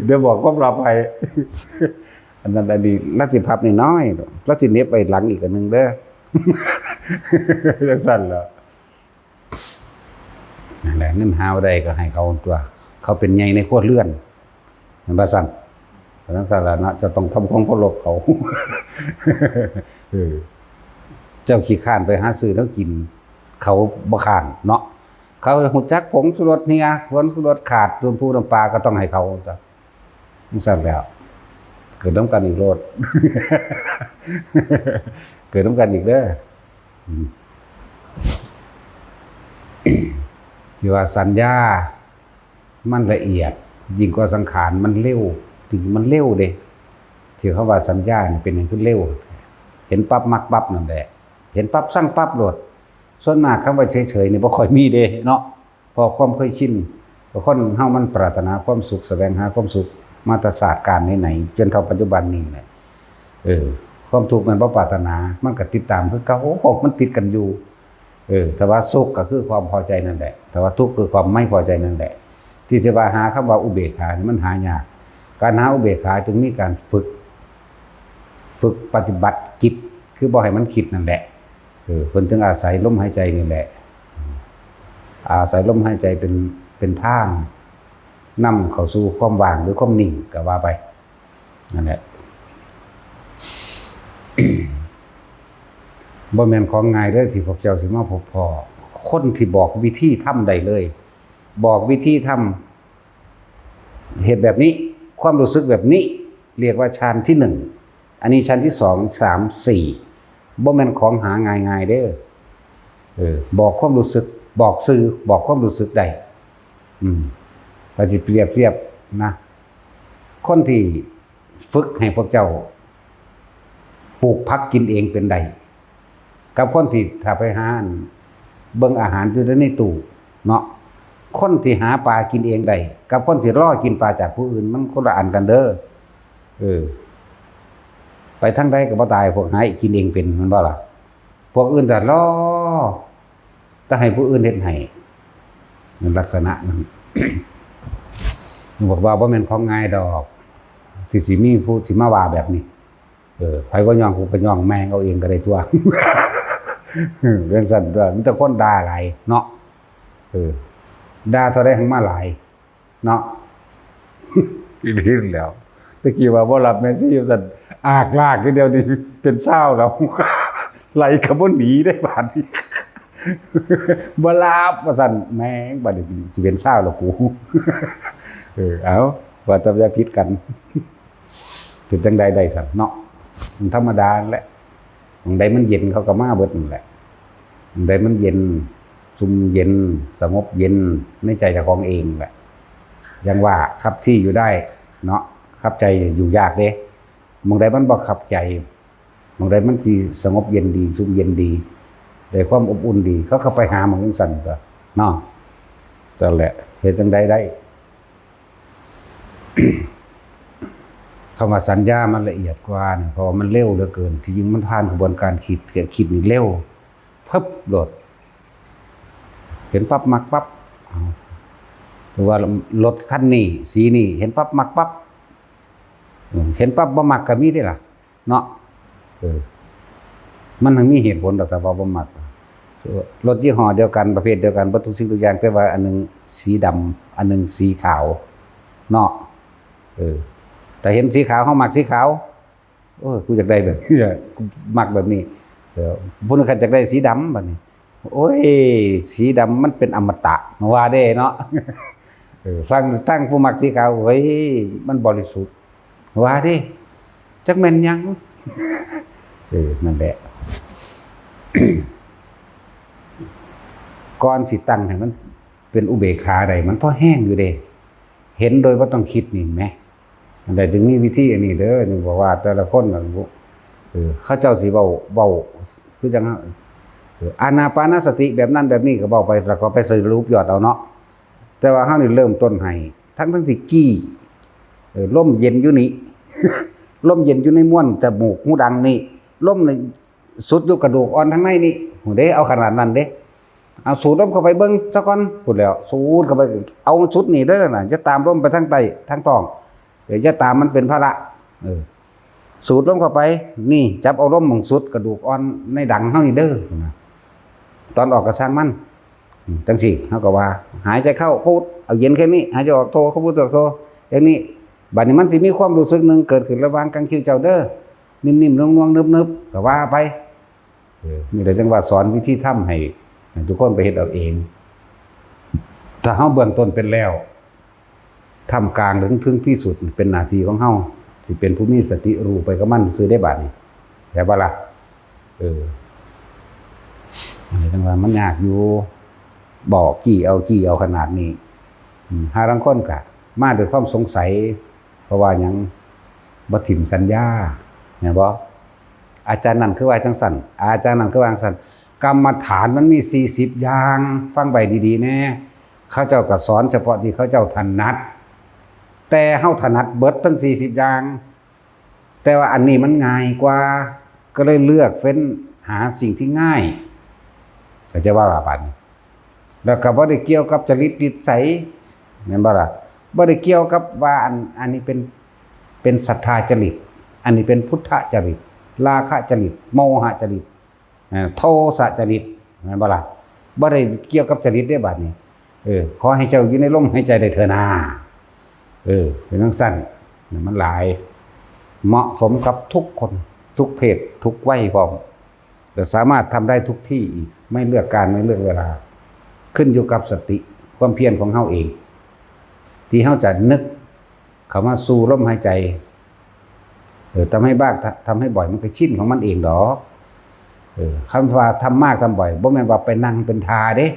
เดี๋ยวบอกความลับให้ อันนั้นอันนี้ ลาวสิพับน้อยๆ ลาวสิเหน็บไว้หลังอีกอันหนึ่งเด้อ จังซั่นล่ะ นั่นแหละ เงินหาบ่ได้ก็ให้เขาตัว เขาเป็นใหญ่ในครัวเรือน แม่นบ่ซั่น เพราะฉะนั้นซั่นล่ะเนาะ เจ้าต้องทำความเคารพเขา เออ เจ้าขี้คร้านไปหาซื้อแนวกิน เขาบ่คร้านเนาะ เขาฮู้จักผงชูรสเหี่ย ผงชูรสขาด น้ำปูน้ำปลาก็ต้องให้เขาตัว จังซั่นแล้ว เกิดนำกันอีกโลด เกิดนำกันอีกเด้อ อืม ที่ว่าสัญญา มันละเอียด ยิ่งกว่าสังขาร มันเร็ว จริงๆมันเร็วเด้ ที่เขาว่าสัญญานี่เป็นหยังคือเร็ว เห็นปั๊บมักปั๊บนั่นแหละ เห็นปั๊บซังปั๊บโลด ส่วนมากคำว่าเฉยๆนี่บ่ค่อยมีเด้เนาะ เพราะความเคยชิน เพราะคนเฮามันปรารถนาความสุข แสวงหาความสุข มาแต่ชาติกาลไหนๆ จนเท่าปัจจุบันนี้แหละ เออ ความทุกข์มันบ่ปรารถนา มันก็ติดตามคือเก่า มันติดกันอยู่ เออ ถ้าว่าสุขก็คือความพอใจนั่นแหละ ถ้าว่าทุกข์คือความไม่พอใจนั่นแหละ ที่จะว่าหาคำว่าอุเบกขานี่มันหายาก การหาอุเบกขาจึงมีการฝึก ฝึกปฏิบัติจิต คือบ่ให้มันคิดนั่นแหละ เออ เพิ่นจึงอาศัยลมหายใจนี่แหละ อาศัยลมหายใจเป็น เป็นทางนำเข้าสู่ความว่างหรือความนิ่งก็ว่าไป นั่นแหละ บ่แม่นของง่ายเด้อที่พวกเจ้าสิมาพบพ้อ คนที่บอกวิธีทำได้เลย บอกวิธีทำ เฮ็ดแบบนี้ ความรู้สึกแบบนี้ เรียกว่าฌานที่หนึ่ง อันนี้ฌานที่สอง สาม สี่ บ่แม่นของหาง่ายๆเด้อ เออ บอกความรู้สึก บอกสื่อ บอกความรู้สึกได้ อืม ก็สิเปรียบเทียบนะ คนที่ฝึกให้พวกเจ้า ปลูกผักกินเองเป็นได้ กับคนที่ถ้าไปหาอันเบิ่งอาหารอยู่ในตู้เนาะ คนที่หาปลากินเองได้ กับคนที่รอกินปลาจากผู้อื่น มันคนละอันกันเด้อ เออ ไปทางใดก็บ่ตาย พวกหากินเองเป็น แม่นบ่ล่ะ พวกอื่นก็รอ แต่ให้ผู้อื่นเฮ็ดให้ มันลักษณะนั้น บอกว่าบ่แม่นของง่ายดอก ที่สิมีผู้สิมาว่าแบบนี้ เออ ไผบ่ยอมกูก็ยอมแม่งเอาเองก็ได้ตัว เรื่องสั้นตัว มีแต่คนด่าหลายเนาะ เออ ด่าเท่าใดหั้นมาหลาย เนาะ อีหลีนั่นแหล้ว ตะกี้ว่าบ่รับแม่ชีว่าซั่น อากลากอยู่เดี๋ยวนี้เป็นซาวแล้ว ไหลก็บ่หนีได้บาดนี้ บ่รับว่าซั่น แม่งบาดนี้สิเป็นซาวแล้วกู เออ เอา ว่าแต่อย่าผิดกัน เป็นจั่งใดได้ซั่นเนาะ มันธรรมดานั่นแหละ หม่องใดมันเย็นเขาก็มาเบิดนั่นแหละ หม่องใดมันเย็น ซุ่มเย็น สงบเย็นในใจเจ้าของเองแหละ ยังว่าคับที่อยู่ได้เนาะ คับใจอยู่ยากเด้ หม่องใดมันบ่คับใจ หม่องใดมันสิสงบเย็นดี ซุ่มเย็นดี ได้ความอบอุ่นดี เขาก็ไปหาหม่องจั่งซั่นตัวเนาะ นั่นแหละ เฮ็ดจั่งใดได้ คำว่าสัญญามันละเอียดกว่าเนี่ย เพราะว่ามันเร็วเหลือเกิน ที่จริงมันผ่านกระบวนการคิด ก็คิดนี่เร็ว พึบโลด เห็นปั๊บมักปั๊บ เอา หรือว่ารถคันนี้ สีนี้ เห็นปั๊บมักปั๊บ อืม เห็นปั๊บบ่มักก็มีเด้ล่ะ เนาะ เออ มันทั้งมีเหตุผลดอก แต่ว่าบ่มัก รถยี่ห้อเดียวกัน ประเภทเดียวกัน เบิดทุกสิ่งทุกอย่าง แต่ว่าอันหนึ่งสีดำ อันหนึ่งสีขาว เนาะ เออ แต่เห็นสีขาว เฮามักสีขาว โอ้ย กูอยากได้แบบนี้ กูมักแบบนี้ เออ ผู้หนึ่งก็อยากได้สีดำบัดนี้ โอ้ย สีดำมันเป็นอมตะ ว่าเด้เนาะ เออ ฟังตั้งผู้มักสีขาว เฮ้ย มันบริสุทธิ์ ว่าเด้ จักแม่นหยัง เออ นั่นแหละ ก่อนสิตั้งให้มันเป็นอุเบกขาได้ มันพอแฮงอยู่เด้ เห็นโดยบ่ต้องคิดนี่แหม อันใดจึงมีวิธีอันนี้เด้อ นี่บอกว่าแต่ละคนน่ะ เออ เขาเจ้าสิเว้า เว้า คือจัง เออ อานาปานสติแบบนั้นแบบนี้ก็เว้าไป แล้วก็ไปสรุปยอดเอาเนาะ แต่ว่าเฮานี่เริ่มต้นให้ ทั้งๆ ที่กี้ เออ ลมเย็นอยู่นี่ ลมเย็นอยู่ในม้วนจมูกหูดังนี่ ลมนี่สุดอยู่กระดูกอ่อนทางในนี่ โหเด้ เอาขนาดนั้นเด้ เอาสูดลมเข้าไปเบิ่งซะก่อน พู้นแหล้ว สูดเข้าไป เอาสุดนี่เด้อนะ อย่าตามลมไปทางใต้ ทางท้อง เดี๋ยวอย่าตามมันเป็นภาระ เออ สูดลมเข้าไป นี่ จับเอาลมหม่องสุดกระดูกอ่อนในดังเฮานี่เด้อนะ ตอนออกก็ซ่างมัน อืม จังซี่ เฮาก็ว่า หายใจเข้าพุท เอาเย็นแค่นี้ หายใจออกโท เข้าพุท ออกโท แค่นี้ บัดนี้มันสิมีความรู้สึกหนึ่งเกิดขึ้นระหว่างกลางคิ้วเจ้าเด้อ นิ่มๆ นวลๆ นึบๆ ก็ว่าไป เออ นี่แหละจังว่าสอนวิธีทำให้ ให้ทุกคนไปเฮ็ดเอาเอง ถ้าเฮาเบื้องต้นเป็นแล้ว ท่ามกลางหรือถึงที่สุดเป็นหน้าที่ของเฮา สิเป็นผู้มีสติรู้ไปกับมันซื่อได้บาดนี้ เข้าใจบ่ล่ะ เออ อันนี้จังว่ามันยากอยู่ บอกกี้เอากี้เอาขนาดนี้ อืม หาลางคนก็มาด้วยความสงสัย เพราะว่าหยัง บ่ถิ่มสัญญา แม่นบ่ อาจารย์นั่นคือว่าจังซั่น อาจารย์นั่นคือว่าจังซั่น กรรมฐานมันมีสี่สิบอย่าง ฟังไว้ดีๆ แน่ เขาเจ้าก็สอนเฉพาะที่เขาเจ้าถนัด แต่เฮาถนัดเบิดทั้งสี่สิบอย่าง แต่ว่าอันนี้มันง่ายกว่า ก็เลยเลือกเฟ้นหาสิ่งที่ง่าย เข้าใจบ่ล่ะบาดนี้ แล้วก็บ่ได้เกี่ยวกับจริตนิสัย แม่นบ่ล่ะ บ่ได้เกี่ยวกับว่าอัน อันนี้เป็น เป็นศรัทธาจริต อันนี้เป็นพุทธจริต ราคะจริต โมหะจริต เอ่อ โทสะจริต แม่นบ่ล่ะ บ่ได้เกี่ยวกับจริตเด้บาดนี้ เออ ขอให้เจ้าอยู่ในลมหายใจได้เถอะนา เออ เป็นจั่งซั้น มันหลาย เหมาะสมกับทุกคน ทุกเพศ ทุกวัยพร้อม และสามารถทำได้ทุกที่อีก ไม่เลือกการ ไม่เลือกเวลา ขึ้นอยู่กับสติ ความเพียรของเฮาเอง ที่เฮาจะนึกเข้ามาสู่ลมหายใจ เออ ทำให้บ้าง ทำให้บ่อย มันก็ชินของมันเองดอก เออ คำว่าทำมากทำบ่อย บ่แม่นว่าไปนั่งเป็นท่าเด้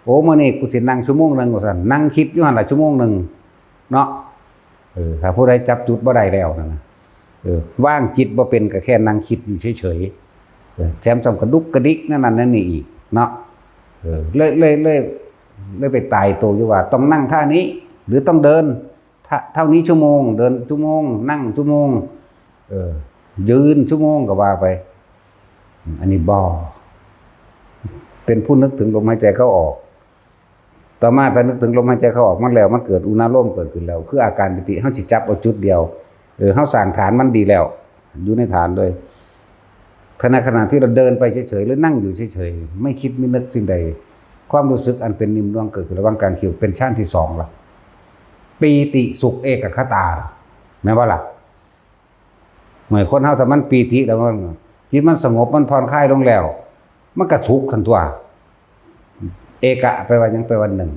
โอ้ มื้อนี้กูสินั่งชั่วโมงหนึ่งว่าซั่น นั่งคิดอยู่หั่นล่ะชั่วโมงหนึ่ง เนาะ เออ ถ้าผู้ใดจับจุดบ่ได้แล้วนั่นนะ เออ วางจิตบ่เป็นก็แค่นั่งคิดอยู่เฉยๆ เออ แถมซ้ำกระดุกกระดิกนั่นนั่นนี่อีกเนาะ เออ เลย เลย เลย เลยไปตายตัวอยู่ว่าต้องนั่งท่านี้ หรือต้องเดิน ท่า เท่านี้ชั่วโมง เดินชั่วโมง นั่งชั่วโมง เออ ยืนชั่วโมงก็ว่าไป อันนี้บ่ เป็นผู้นึกถึงลมหายใจเข้าออก ต่อมาถ้านึกถึงลมหายใจเข้าออกมันแล้ว มันเกิดอุณาโลมเกิดขึ้นแล้ว คืออาการปีติ เฮาสิจับเอาจุดเดียว เออ เฮาสร้างฐานมันดีแล้ว อยู่ในฐานเลย ขณะ ขณะที่เราเดินไปเฉยๆ หรือนั่งอยู่เฉยๆ ไม่คิดไม่นึกสิ่งใด ความรู้สึกอันเป็นนิ่มนวลเกิดขึ้นระหว่างกลางคิ้ว เป็นฌานที่สองละ ปีติสุขเอกัคคตา แม่นบ่ล่ะ เมื่อคนเฮาถ้ามันปีติแล้วมัน จิตมันสงบ มันผ่อนคลายลงแล้ว มันก็สุขทันตัว เอกะแปลว่าหยัง แปลว่าหนึ่ง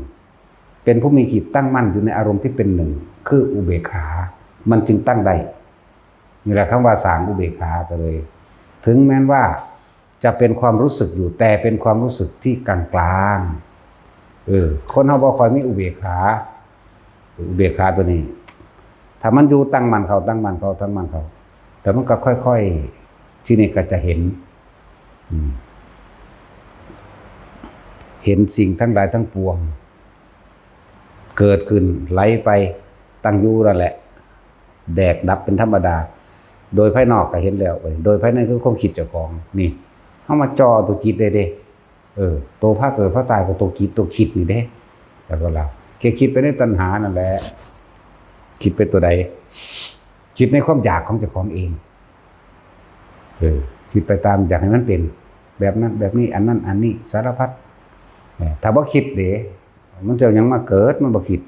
เป็นผู้มีจิตตั้งมั่นอยู่ในอารมณ์ที่เป็นหนึ่ง คืออุเบกขา มันจึงตั้งได้ นี่แหละคำว่าสร้างอุเบกขาก็เลย ถึงแม้นว่าจะเป็นความรู้สึกอยู่ แต่เป็นความรู้สึกที่กลางๆ เออ คนเฮาบ่ค่อยมีอุเบกขา อุเบกขาตัวนี้ ถ้ามันอยู่ตั้งมั่นเข้า ตั้งมั่นเข้า ตั้งมั่นเข้า แล้วมันก็ค่อยๆ ทีนี้ก็จะเห็น อืม เห็นสิ่งทั้งหลายทั้งปวง เกิดขึ้น ไหลไป ตั้งอยู่นั่นแหละ แตกดับเป็นธรรมดา โดยภายนอกก็เห็นแล้ว โดยภายในคือความคิดเจ้าของ นี่ เฮามาจ่อตัวจิตได้เด้ เออ ตัวพาเกิดพาตายก็ตัวจิตตัวคิดนี่เด้ แล้วก็เรา แค่คิดไปในตัณหานั่นแหละ คิดไปตัวใด คิดในความอยากของเจ้าของเอง เออ คิดไปตามอยากให้มันเป็น แบบนั้นแบบนี้ อันนั้นอันนี้ สารพัด เออ ถ้าบ่คิดเด้ มันจะเอาหยังมาเกิด มันบ่คิด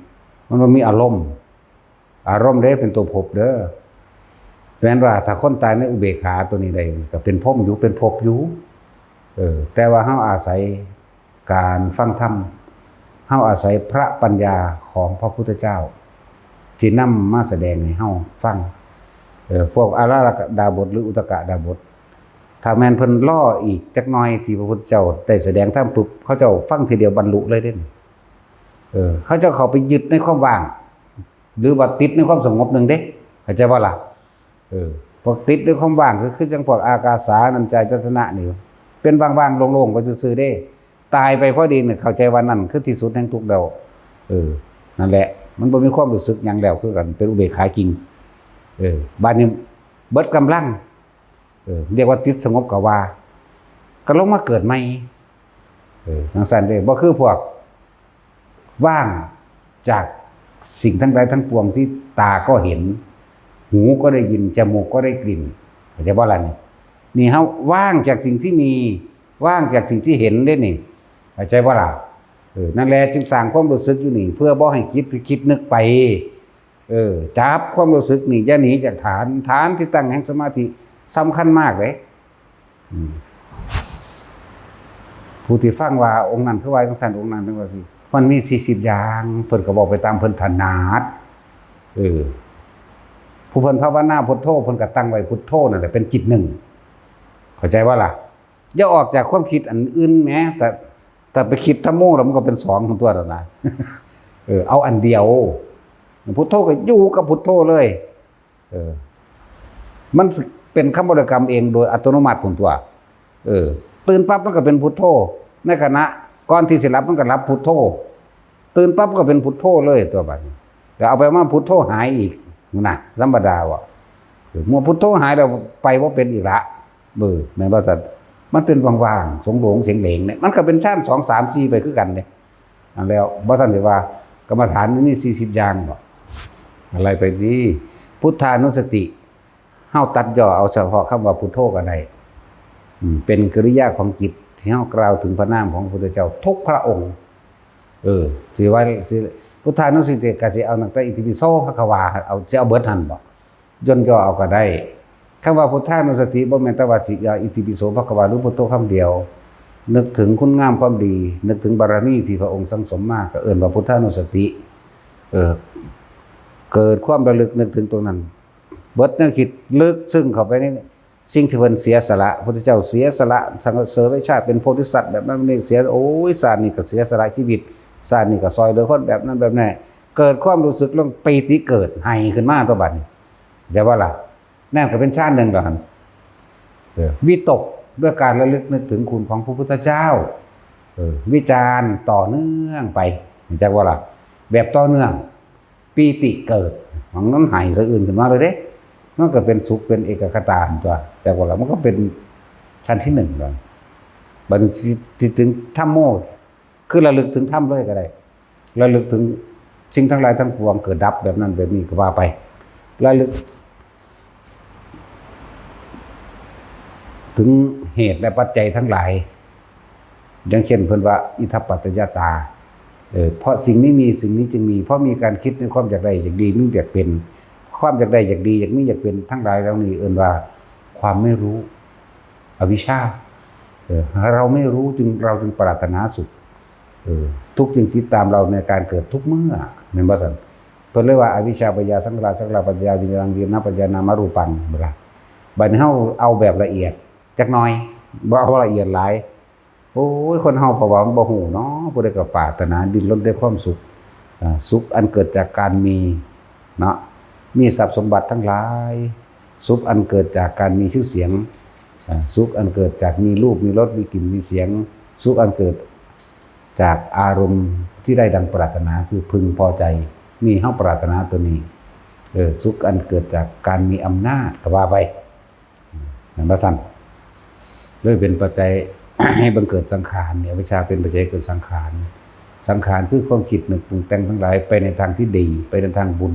มันบ่มีอารมณ์ อารมณ์เด้เป็นตัวภพเด้อ แปลว่าถ้าคนตายในอุเบกขาตัวนี้ได้ ก็เป็นพรหมอยู่ เป็นภพอยู่ เออ แต่ว่าเฮาอาศัยการฟังธรรม เฮาอาศัยพระปัญญาของพระพุทธเจ้า ที่นำมาแสดงให้เฮาฟัง เออ พวกอาราธกดาบสหรืออุทกดาบส ถ้าแม่นเพิ่นรออีกจักหน่อยที่พระพุทธเจ้าได้แสดงธรรมปุ๊บ เขาเจ้าฟังทีเดียวบรรลุเลยเด้ เออ เขาเจ้าเข้าไปยึดในความว่าง หรือว่าติดในความสงบหนึ่งเด้ เข้าใจบ่ล่ะ เออ พวกติดในความว่างก็คือจังพวกอากาสานัญจายตนะนี่ เป็นว่างๆ โล่งๆ ไปซื่อๆ เด้ ตายไปพอดีเนี่ย เข้าใจว่านั่นคือที่สุดแห่งทุกข์แล้ว เออ นั่นแหละ มันบ่มีความรู้สึกหยังแล้ว คือกัน เป็นอุเบกขาจริง เออ บาดนี้เบิดกำลัง เออ เรียกว่าติดสงบก็ว่า ก็ลงมาเกิดใหม่ เออ จังซั่นเด้ บ่คือพวก ว่างจากสิ่งทั้งหลายทั้งปวงที่ตาก็เห็น หูก็ได้ยิน จมูกก็ได้กลิ่น เข้าใจบ่ล่ะนี่ นี่เฮาว่างจากสิ่งที่มี ว่างจากสิ่งที่เห็นเด้นี่ เข้าใจบ่ล่ะ เออ นั่นแหละจึงสร้างความรู้สึกอยู่นี่ เพื่อบ่ให้คิด คิดนึกไป เออ จับความรู้สึกนี่ อย่าหนีจากฐาน ฐานที่ตั้งแห่งสมาธิสำคัญมากเลย อืม ผู้ที่ฟังว่าองค์นั้นคือว่าจังซั่น องค์นั้นจังว่าสิ มันมีสี่สิบอย่าง เพิ่นก็บอกไปตามเพิ่นถนัด เออ ผู้เพิ่นภาวนาพุทโธ เพิ่นก็ตั้งไว้พุทโธนั่นแหละเป็นจิตหนึ่ง เข้าใจบ่ล่ะ อย่าออกจากความคิดอันอื่นแหม แต่ แต่ไปคิดธัมโมแล้วมันก็เป็นสองคนตัวแล้วนะ เออ เอาอันเดียว พุทโธก็อยู่กับพุทโธเลย เออ มันเป็นคำบริกรรมเองโดยอัตโนมัติพุ้นตัว เออ ตื่นปั๊บมันก็เป็นพุทโธ ในขณะก่อนที่สิหลับมันก็หลับพุทโธ ตื่นปั๊บก็เป็นพุทโธเลยตัวบัดนี้ แล้วเอาไปมาพุทโธหายอีกนะ ธรรมดาว่ะ เออ เมื่อพุทโธหายแล้วไปบ่เป็นอีกละ เออ แม่นบ่ซั่น มันเป็นว่างๆ โล่งๆ เสียงเหลงเนี่ย มันก็เป็นฌานสอง สาม สี่ ไปคือกันเนี่ย อันแล้วบ่ทันได้ว่ากรรมฐานมันมีสี่สิบอย่างบ่ อะไรไปนี่ พุทธานุสติ เฮาตัดย่อเอาเฉพาะคำว่าพุทโธก็ได้ อืม เป็นกิริยาของจิตที่เฮากล่าวถึงพระนามของพระพุทธเจ้าทุกพระองค์ เออ สิว่า สิ พุทธานุสติก็สิเอาตั้งแต่อิติปิโสภะคะวา เอา สิเอาเบิดหั่นบ่ ย่นย่อเอาก็ได้ คำว่าพุทธานุสติบ่แม่นแต่ว่าสิเอาอิติปิโสภะคะวาหรือพุทโธคำเดียว นึกถึงคุณงามความดี นึกถึงบารมีที่พระองค์สั่งสมมา ก็เอิ้นว่าพุทธานุสติ เออ เกิดความระลึกนึกถึงตรงนั้น เบิดแนวคิดลึกซึ้งเข้าไปในสิ่งที่เพิ่นเสียสละ พระพุทธเจ้าเสียสละ สละเสวยชาติเป็นโพธิสัตว์แบบนั้นนี่ เสีย โอ้ย ชาตินี้ก็เสียสละชีวิต ชาตินี้ก็ซอยเหลือคนแบบนั้นแบบนี้ เกิดความรู้สึกลงปีติเกิด ไห้ขึ้นมาตัวบัดนี้ เข้าใจบ่ล่ะ นั่นก็เป็นฌานหนึ่งแล้วหั่น เออ วิตกด้วยการระลึกนึกถึงคุณของพระพุทธเจ้า เออ วิจารณ์ต่อเนื่องไป เข้าใจบ่ล่ะ แบบต่อเนื่อง ปีติเกิด มันไห้สะอื้นขึ้นมาเลยเด้ มันก็เป็นสุขเป็นเอกัคคตาตัว เข้าใจบ่ล่ะ มันก็เป็นฌานที่หนึ่งแล้ว บัดนี้สิถึงธัมโม คือระลึกถึงธรรมเลยก็ได้ ระลึกถึงสิ่งทั้งหลายทั้งปวงเกิดดับแบบนั้นแบบนี้ก็ว่าไป ระลึกถึงเหตุและปัจจัยทั้งหลาย อย่างเช่นเพิ่นว่า อิทัปปัจจยตา เออ เพราะสิ่งนี้มี สิ่งนี้จึงมี เพราะมีการคิดในความอยากได้อยากดี มีอยากเป็น ความอยากได้อยากดี อยากมีอยากเป็นทั้งหลายเหล่านี้เอิ้นว่าความไม่รู้ อวิชชา เออ เราไม่รู้จึง เราจึงปรารถนาสุข เออ ทุกข์จึงติดตามเราในการเกิดทุกเมื่อ แม่นบ่ซั่น เพิ่นเลยว่า อวิชชาปัจจยาสังขารา สังขารปัจจยาวิญญาณัง วิญญาณปัจจยานามรูปัง เวลา บัดนี้เฮาเอาแบบละเอียดจักหน่อย บ่เอาละเอียดหลาย โอ้ย คนเฮาเพราะว่ามันบ่ฮู้เนาะ ผู้ใดก็ปรารถนาดิ้นรนด้วยความสุข อ่า สุขอันเกิดจากการมี เนาะ มีทรัพย์สมบัติทั้งหลาย สุขอันเกิดจากการมีชื่อเสียง อ่า สุขอันเกิดจากมีรูป มีรส มีกลิ่น มีเสียง สุขอันเกิดจากอารมณ์ที่ได้ดังปรารถนา คือพึงพอใจ นี่เฮาปรารถนาตัวนี้ เออ สุขอันเกิดจากการมีอำนาจ ก็ว่าไป แม่นบ่ซั่น เลยเป็นปัจจัย ให้บังเกิดสังขารเนี่ย อวิชชาเป็นปัจจัยเกิดสังขาร สังขารคือความคิดนึกปรุงแต่งทั้งหลาย ไปในทางที่ดี ไปในทางบุญ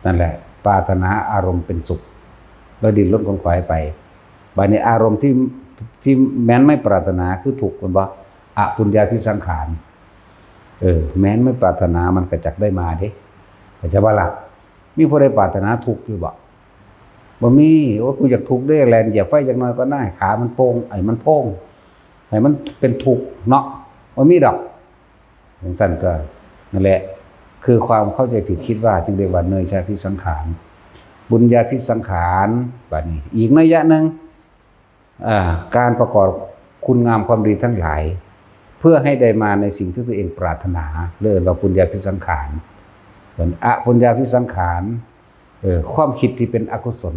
นั่นแหละ ปรารถนาอารมณ์เป็นสุข แล้วดิ้นรนขวนขวายไป บัดนี้อารมณ์ที่ ที่แม้นไม่ปรารถนาคือทุกข์ แม่นบ่ อปุญญาภิสังขาร เออ แม้นไม่ปรารถนามันก็จักได้มาเด้ เข้าใจบ่ล่ะ มีผู้ใดปรารถนาทุกข์อยู่บ่ บ่มี โอ้ย กูอยากทุกข์เด้ แล่นเหยียบไฟจักหน่อยก็ได้ ขามันโป่ง ไอ้มันโป่ง ให้มันเป็นทุกข์เนาะ บ่มีดอก จังซั่นก็ นั่นแหละ คือความเข้าใจผิดคิดว่าจึงเรียกว่าเนยชาภิสังขาร ปุญญาภิสังขาร บัดนี้อีกนัยยะหนึ่ง อ่า การประกอบคุณงามความดีทั้งหลาย เพื่อให้ได้มาในสิ่งที่ตัวเองปรารถนา เรียกว่าปุญญาภิสังขาร ส่วนอปุญญาภิสังขาร เอ่อ ความคิดที่เป็นอกุศล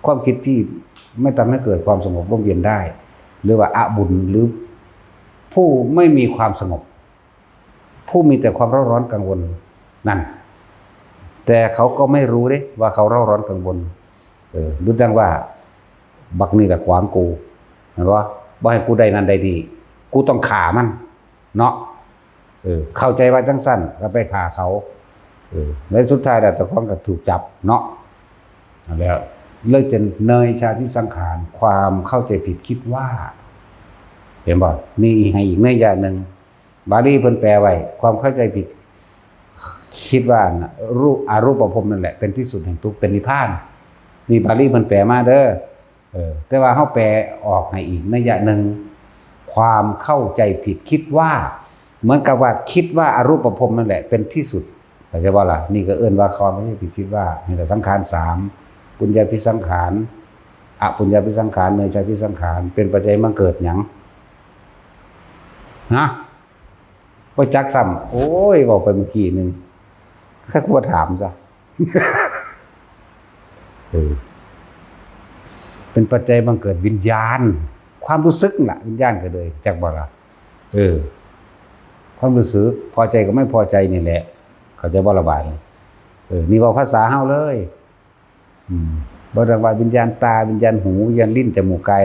ความคิดที่ไม่ทำให้เกิดความสงบร่มเย็นได้ หรือว่าอบุญ หรือผู้ไม่มีความสงบ ผู้มีแต่ความเร่าร้อนกังวลนั่น แต่เขาก็ไม่รู้เด้ว่าเขาเร่าร้อนกังวล เออ รู้ดังว่า บักนี่แหละขวางกู เห็นปะ บ่ให้กูได้นั่นได้นี่ กูต้องฆ่ามัน เนาะ เออ เข้าใจว่าจังซั่น ก็ไปฆ่าเขา เออ และสุดท้ายแล้วเจ้าของก็ถูกจับเนาะ แล้วเลยจะเนยชาที่สังขาร ความเข้าใจผิดคิดว่า เห็นบ่ นี่อีกให้อีกนัยยะหนึ่ง บาลีเพิ่นแปลไว้ ความเข้าใจผิด คิดว่าน่ะ รูป อรูปภพนั่นแหละ เป็นที่สุดแห่งทุกข์ เป็นนิพพาน นี่บาลีเพิ่นแปลมาเด้อ เออ แต่ว่าเฮาแปลออกให้อีกนัยยะหนึ่ง ความเข้าใจผิดคิดว่า เหมือนกับว่าคิดว่าอรูปภพนั่นแหละ เป็นที่สุด เข้าใจบ่ล่ะ นี่ก็เอิ้นว่าความเข้าใจผิดคิดว่า นี่แหละสังขารสาม ปุญญาภิสังขาร อปุญญาภิสังขาร เนยชาภิสังขาร เป็นปัจจัยบังเกิดหยัง ฮะ บ่จักซ้ำ โอ้ย เว้าไปเมื่อกี้หนึ่ง ใครกูว่าถามซะ เออ เป็นปัจจัยบังเกิดวิญญาณ ความรู้สึกน่ะ วิญญาณก็เลย จักบ่ล่ะ เออ ความรู้สึก พอใจกับไม่พอใจนี่แหละ เข้าใจบ่ล่ะบาดนี้ เออ นี่เว้าภาษาเฮาเลย อืม บ่ต้องว่าวิญญาณตา วิญญาณหู วิญญาณลิ้น จมูก กาย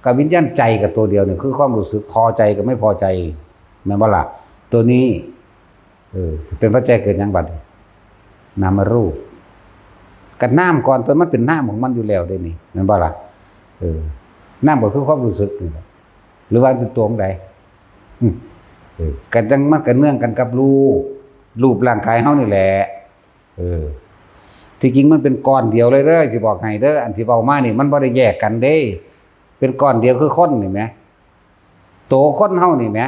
กับวิญญาณใจกับตัวเดียวนี่ คือความรู้สึกพอใจกับไม่พอใจ แม่นบ่ล่ะ ตัวนี้ เออ เป็นปัจจัยเกิดหยังบัดนี้ นามรูป กับนามก่อน ตัวมันเป็นนามของมันอยู่แล้วเด้นี่ แม่นบ่ล่ะ เออ นามก็คือความรู้สึกนี่แหละ หรือว่าเป็นตัวของใด อืม เออ กันจังมันก็เนื่องกันกับรูป รูปร่างกายเฮานี่แหละ เออ ที่จริงมันเป็นก้อนเดียวเลยเด้อ สิบอกให้เด้อ อันที่เว้ามานี่มันบ่ได้แยกกันเด้ เป็นก้อนเดียวคือคนนี่แหม โตคนเฮานี่แหม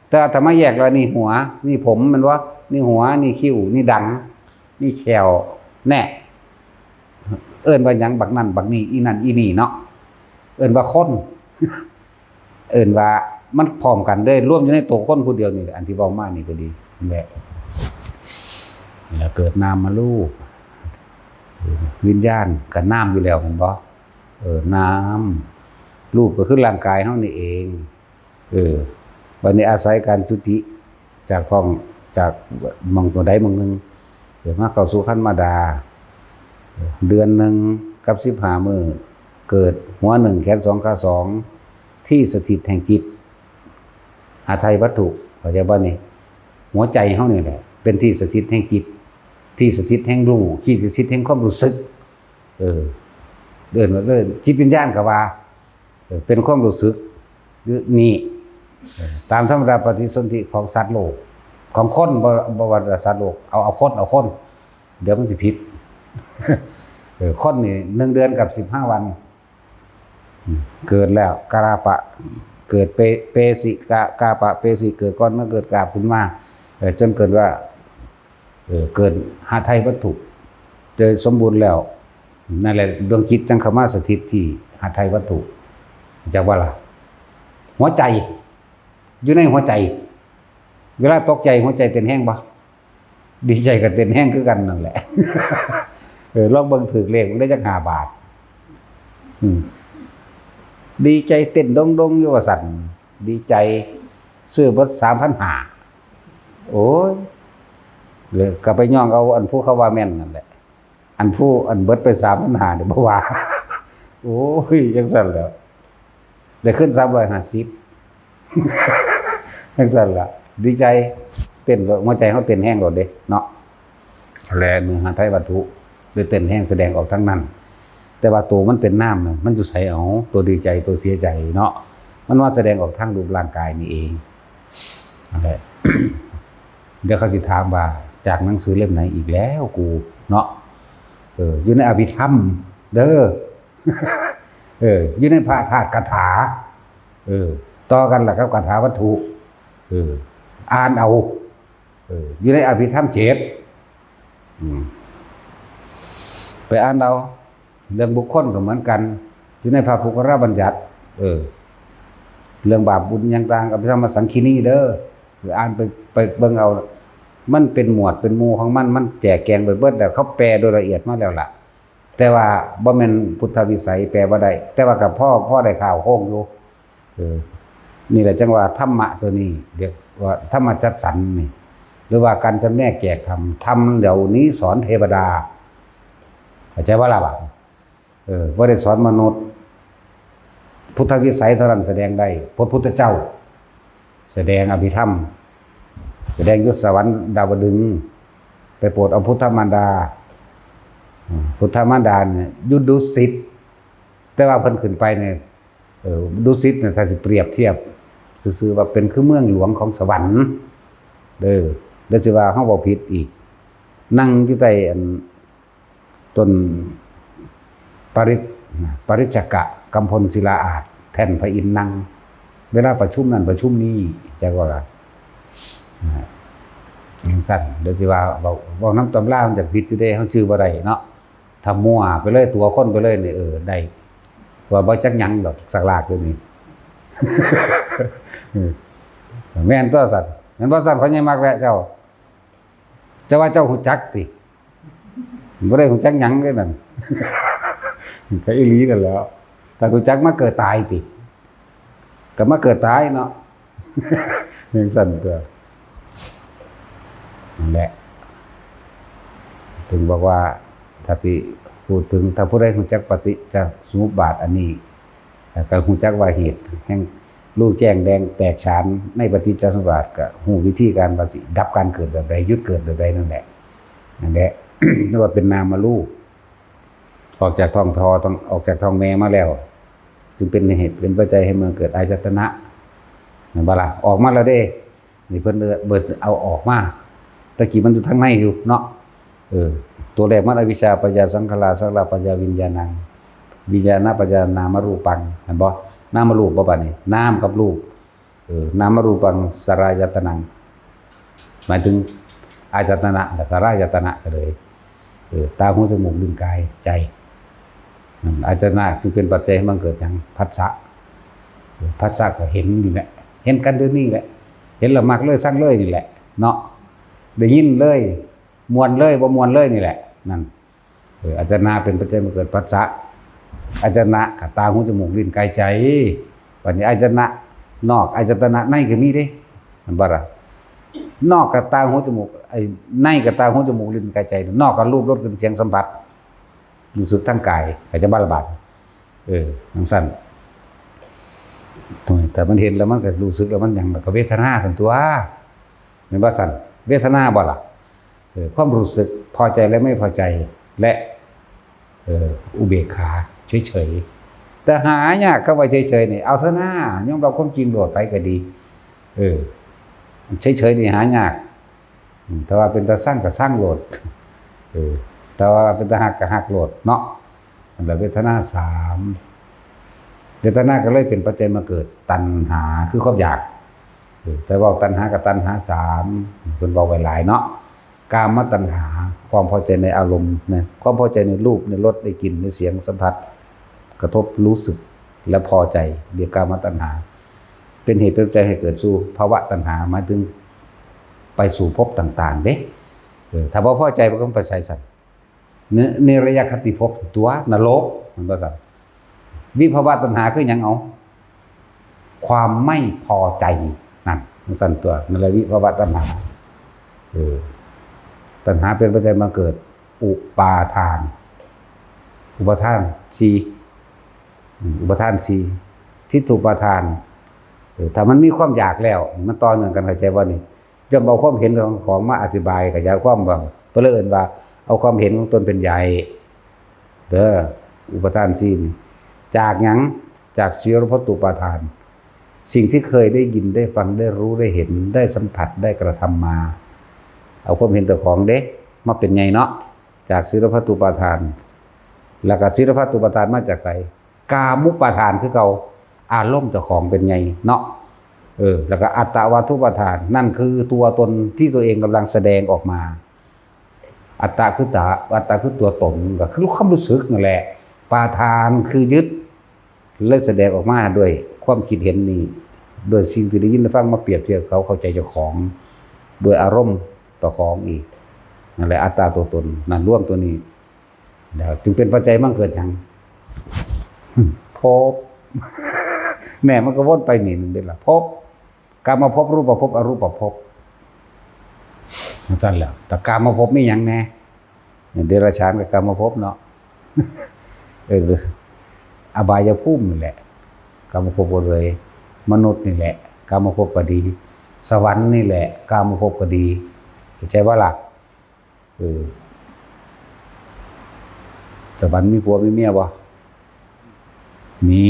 แต่อาตมาแยกแล้ว นี่หัว นี่ผม แม่นบ่ นี่หัว นี่คิ้ว นี่ดัง นี่แข้ว แน่ เอิ้นว่าหยัง บักนั่น บักนี่ อีนั่น อีนี่เนาะ เอิ้นว่าคน เอิ้นว่ามันพร้อมกันเด้ รวมอยู่ในตัวคนผู้เดียวนี่แหละ อันที่เว้ามานี่ก็ดี นั่นแหละ แล้วเกิดนามมารูป เออ วิญญาณก็นามอยู่แล้ว แม่นบ่ เออ นาม รูปก็คือร่างกายเฮานี่เอง เออ บัดนี้อาศัยการจุติจากท้อง จากหม่องตัวใดหม่องหนึ่ง เกิดมาเข้าสู่ครรภ์มารดา เดือนหนึ่งกับสิบห้ามื้อ เกิดหัวหนึ่ง แขนสอง ขาสอง ที่สถิตแห่งจิต หาไทยวัตถุ เข้าใจบ่นี่ หัวใจเฮานี่แหละ เป็นที่สถิตแห่งจิต ที่สถิตแห่งรู้ ที่สถิตแห่งความรู้สึก เออ เอิ้นว่า เออ จิตวิญญาณก็ว่า เออ เป็นความรู้สึก นี่ เออ ตามธรรมดาปฏิสนธิของสัตว์โลก ของคน บ่ บ่ว่าแต่สัตว์โลก เอา เอาคน เอาคน เดี๋ยวมันสิผิด เออ คนนี่หนึ่งเดือนกับสิบห้าวัน อืม เกิดแล้ว กาปะ เกิดเป เปสิกะ กาปะเปสิ เกิดก่อนมาเกิดกาบขึ้นมา เออ จนเกิดว่า เออ เกิดหาไทยวัตถุ โดยสมบูรณ์แล้ว นั่นแหละ ดวงจิตจังเข้ามาสถิตที่หาไทยวัตถุ จักว่าล่ะ หัวใจ อยู่ในหัวใจ เวลาตกใจหัวใจเต้นแฮงบ่ ดีใจก็เต้นแฮงคือกันนั่นแหละ เออ ลองเบิ่งถืกเลขมันได้จักห้าบาท อืม ดีใจเต้นดงๆอยู่ว่าซั่น ดีใจ ซื้อเบิดสามพันห้า โอ้ย เลยก็ไปย่องเอาอันผู้เขาว่าแม่นนั่นแหละ อันผู้อันเบิดไปสามพันห้าเนี่ยบ่ว่า โอ้ย จังซั่นแหล้ว ได้ขึ้นสามร้อยห้าสิบ จังซั่นล่ะ ดีใจ เต้นโลด หัวใจเฮาเต้นแฮงโลดเด้เนาะ และเนื้อหาไทยวัตถุ ได้เต้นแฮงแสดงออกทั้งนั้น แต่ว่าตัวมันเป็นนามน่ะ มันอยู่ไสเอา ตัวดีใจ ตัวเสียใจเนาะ มันมาแสดงออกทางรูปร่างกายนี่เอง นั่นแหละ เดี๋ยวเขาสิถามว่า จากหนังสือเล่มไหนอีกแล้วกู เนาะ เออ อยู่ในอภิธรรม เด้อ เออ อยู่ในพระธาตุคาถา เออ ต่อกันล่ะกับคาถาวัตถุ เออ อ่านเอา เออ อยู่ในอภิธรรมเจ็ด อืม ไปอ่านเอา เรื่องบุคคลก็เหมือนกัน อยู่ในพระปุคคลบัญญัติ เออ เรื่องบาปบุญอย่างต่าง อภิธรรมสังคีนีเด้อ ไปอ่านไป ไปเบิ่งเอา มันเป็นหมวดเป็นหมู่ของมัน มันแจกแจงไปเบิดแล้ว เขาแปลโดยละเอียดมาแล้วล่ะ แต่ว่าบ่แม่นพุทธวิสัย แปลบ่ได้ แต่ว่าก็พอ พอได้ข่าวโคงอยู่ เออ นี่แหละจังว่าธรรมะตัวนี้ เรียกว่าธรรมจัดสรรนี่ หรือว่าการจำแนกแจกธรรม ธรรมเหล่านี้สอนเทวดา เข้าใจบ่ล่ะบัด เออ บ่ได้สอนมนุษย์ พุทธวิสัยเท่านั้นแสดงได้ พระพุทธเจ้า แสดงอภิธรรม แสดงอยู่สวรรค์ดาวดึงส์ ไปโปรดเอาพุทธมารดา อืม พุทธมารดาเนี่ยอยู่ดุสิต แต่ว่าเพิ่นขึ้นไปเนี่ย เออ ดุสิตเนี่ย ถ้าสิเปรียบเทียบซื่อๆ ว่าเป็นคือเมืองหลวงของสวรรค์ เด้อ แล้วสิว่าเฮาเว้าผิดอีก นั่งอยู่ใต้อัน ต้นปริต นะ ปริจจกะกำพลศิลาอาสน์ แท่นพระอินทร์นั่ง เวลาประชุมนั่นประชุมนี่ จักว่าล่ะ นะจังซั่น เดี๋ยวสิว่าเว้า เว้านำตำรามันจักผิดอยู่เด้ เฮาจื่อบ่ได้เนาะ ถ้ามั่วไปเลย ตั๋วคนไปเลยนี่ เออ ได้ ว่าบ่จักหยังดอก สักลากอยู่นี่ เออ แม่นตัวซั่น แม่นบ่ซั่น พ่อใหญ่มักแวะเจ้า เจ้าว่าเจ้าฮู้จักติ บ่ได้ฮู้จักหยังเด้นั่น ก็อีหลีนั่นแหล้ว ถ้าฮู้จักมาเกิดตายติ ก็มาเกิดตายเนาะ จังซั่นตัว นั่นแหละ ถึงบอกว่า ถ้าสิพูดถึง ถ้าผู้ใดฮู้จักปฏิจจสมุปบาทอันนี้ แล้วก็ฮู้จักว่าเหตุแห่งรู้แจ้งแดงแตกฉานในปฏิจจสมุปบาท ก็ฮู้วิธีการว่าสิดับการเกิดแบบใด หยุดเกิดแบบใดนั่นแหละ นั่นแหละ เรียกว่าเป็นนามรูป ออกจากท้องพ่อ ต้องออกจากท้องแม่มาแล้ว จึงเป็นเหตุเป็นปัจจัยให้มันเกิดอายตนะ แม่นบ่ล่ะ ออกมาแล้วเด้ นี่เพิ่นเอิ้น เพิ่นเอาออกมา ตะกี้มันอยู่ทางในอยู่เนาะ เออ ตัวแรกมันอวิชชาปัจจยาสังขารา สังขารปัจจยาวิญญาณัง วิญญาณปัจจยานามรูปัง เห็นบ่ นามรูปบ่บัดนี้ นามกับรูป เออ นามรูปังสลายตนัง หมายถึงอายตนะกับสลายตนะก็เลย เออ ตา หู จมูก ลิ้น กาย ใจ นั่น อายตนะจึงเป็นปัจจัยให้มันเกิดหยัง ผัสสะ เออ ผัสสะก็เห็นนี่แหละ เห็นกันเดี๋ยวนี้แหละ เห็นแล้วมักเลยซังเลยนี่แหละ เนาะ ได้ยินเลย ม่วนเลย บ่ม่วนเลยนี่แหละ นั่น เออ อายตนะเป็นปัจจัยมาเกิดผัสสะ อายตนะกับตา หู จมูก ลิ้น กาย ใจ บัดนี้อายตนะนอก อายตนะในก็มีเด้ แม่นบ่ล่ะ นอกกับตา หู จมูก ไอ้ ในกับตา หู จมูก ลิ้น กาย ใจ นอกกับรูป รส กลิ่น เสียง สัมผัส รู้สึกทางกาย เข้าใจบ่ล่ะบาด เออ จังซั่น โอ้ย แต่มันเห็นแล้วมันก็รู้สึกแล้วมันหยัง มันก็เวทนาซั่นตั๊ว แม่นบ่ซั่น เวทนาบ่ล่ะ เออ ความรู้สึกพอใจและไม่พอใจ และ เออ อุเบกขา เฉยๆ แต่หายาก คำว่าเฉยๆ นี่ เอาเถอะนะ ยอมรับความจริงโลด ไผก็ดี เออ เฉยๆ นี่หายาก อืม แต่ว่าเป็นตาซังก็ซังโลด เออ แต่ว่าเป็นตาฮักก็ฮักโลดเนาะ นั่นแหละ เวทนาสาม เวทนาก็เลยเป็นปัจจัยมาเกิดตัณหา คือความอยาก เออ แต่ว่าตัณหากับตัณหาสาม เพิ่นเว้าไว้หลายเนาะ กามตัณหา ความพอใจในอารมณ์นะ ความพอใจในรูป ในรส ในกลิ่น ในเสียง สัมผัส กระทบรู้สึก และพอใจ เรียกกามตัณหา เป็นเหตุเป็นปัจจัยให้เกิดสู่ภวตัณหา หมายถึงไปสู่ภพต่างๆ เด้ เออ ถ้าบ่พอใจมันก็ไปไสซั่น เน เนรยคติภพตั๊ว นรก แม่นบ่ซั่น วิภวตัณหาคือหยังเอา ความไม่พอใจ นั่น จังซั่นตั๊ว นั่นแหละวิภวตัณหา เออ ตัณหาเป็นปัจจัยมาเกิดอุปาทาน อุปาทานสี่ อืม อุปาทานสี่ ทิฏฐุปาทาน เออ ถ้ามันมีความอยากแล้ว มันต่อเนื่องกัน เข้าใจบ่นี่ ย่อมเอาความเห็นของของมาอธิบายขยายความว่า เพิ่นเลยเอิ้นว่าเอาความเห็นของตนเป็นใหญ่ เด้อ อุปาทานสี่นี่ จากหยัง จากสีรพัตตุปาทาน สิ่งที่เคยได้ยิน ได้ฟัง ได้รู้ ได้เห็น ได้สัมผัส ได้กระทำมา เอาความเห็นเจ้าของเด้ มาเป็นใหญ่เนาะ จากสีรพัตตุปาทาน แล้วก็สีรพัตตุปาทานมาจากไส กามุปาทานคือเก่า อารมณ์เจ้าของเป็นใหญ่เนาะ เออ แล้วก็อัตตวาทุปาทาน นั่นคือตัวตนที่ตัวเองกำลังแสดงออกมา อัตตาคือตา อัตตาคือตัวตน ก็คือความรู้สึกนั่นแหละ ปาทานคือยึด เลยแสดงออกมาด้วยความคิดเห็นนี้ ด้วยสิ่งที่ได้ยินได้ฟังมาเปรียบเทียบเขา เข้าใจเจ้าของ ด้วยอารมณ์เจ้าของอีก นั่นแหละอัตตาตัวตน นั่นรวมตัวนี้ แล้วจึงเป็นปัจจัยมันเกิดหยัง ภพ แน่ มันก็วนไปนี่หนึ่งเด้อล่ะ ภพ กามภพ รูปภพ อรูปภพ จั่งซั่นแหละ แต่กามภพมีหยังแน่ เดรัจฉานกับกามภพเนาะ เออ อบายภูมินี่แหละ กามภพก็เลย มนุษย์นี่แหละ กามภพก็ดี สวรรค์นี่แหละ กามภพก็ดี เข้าใจบ่ล่ะ เออ สวรรค์มีผัวมีเมียบ่ มี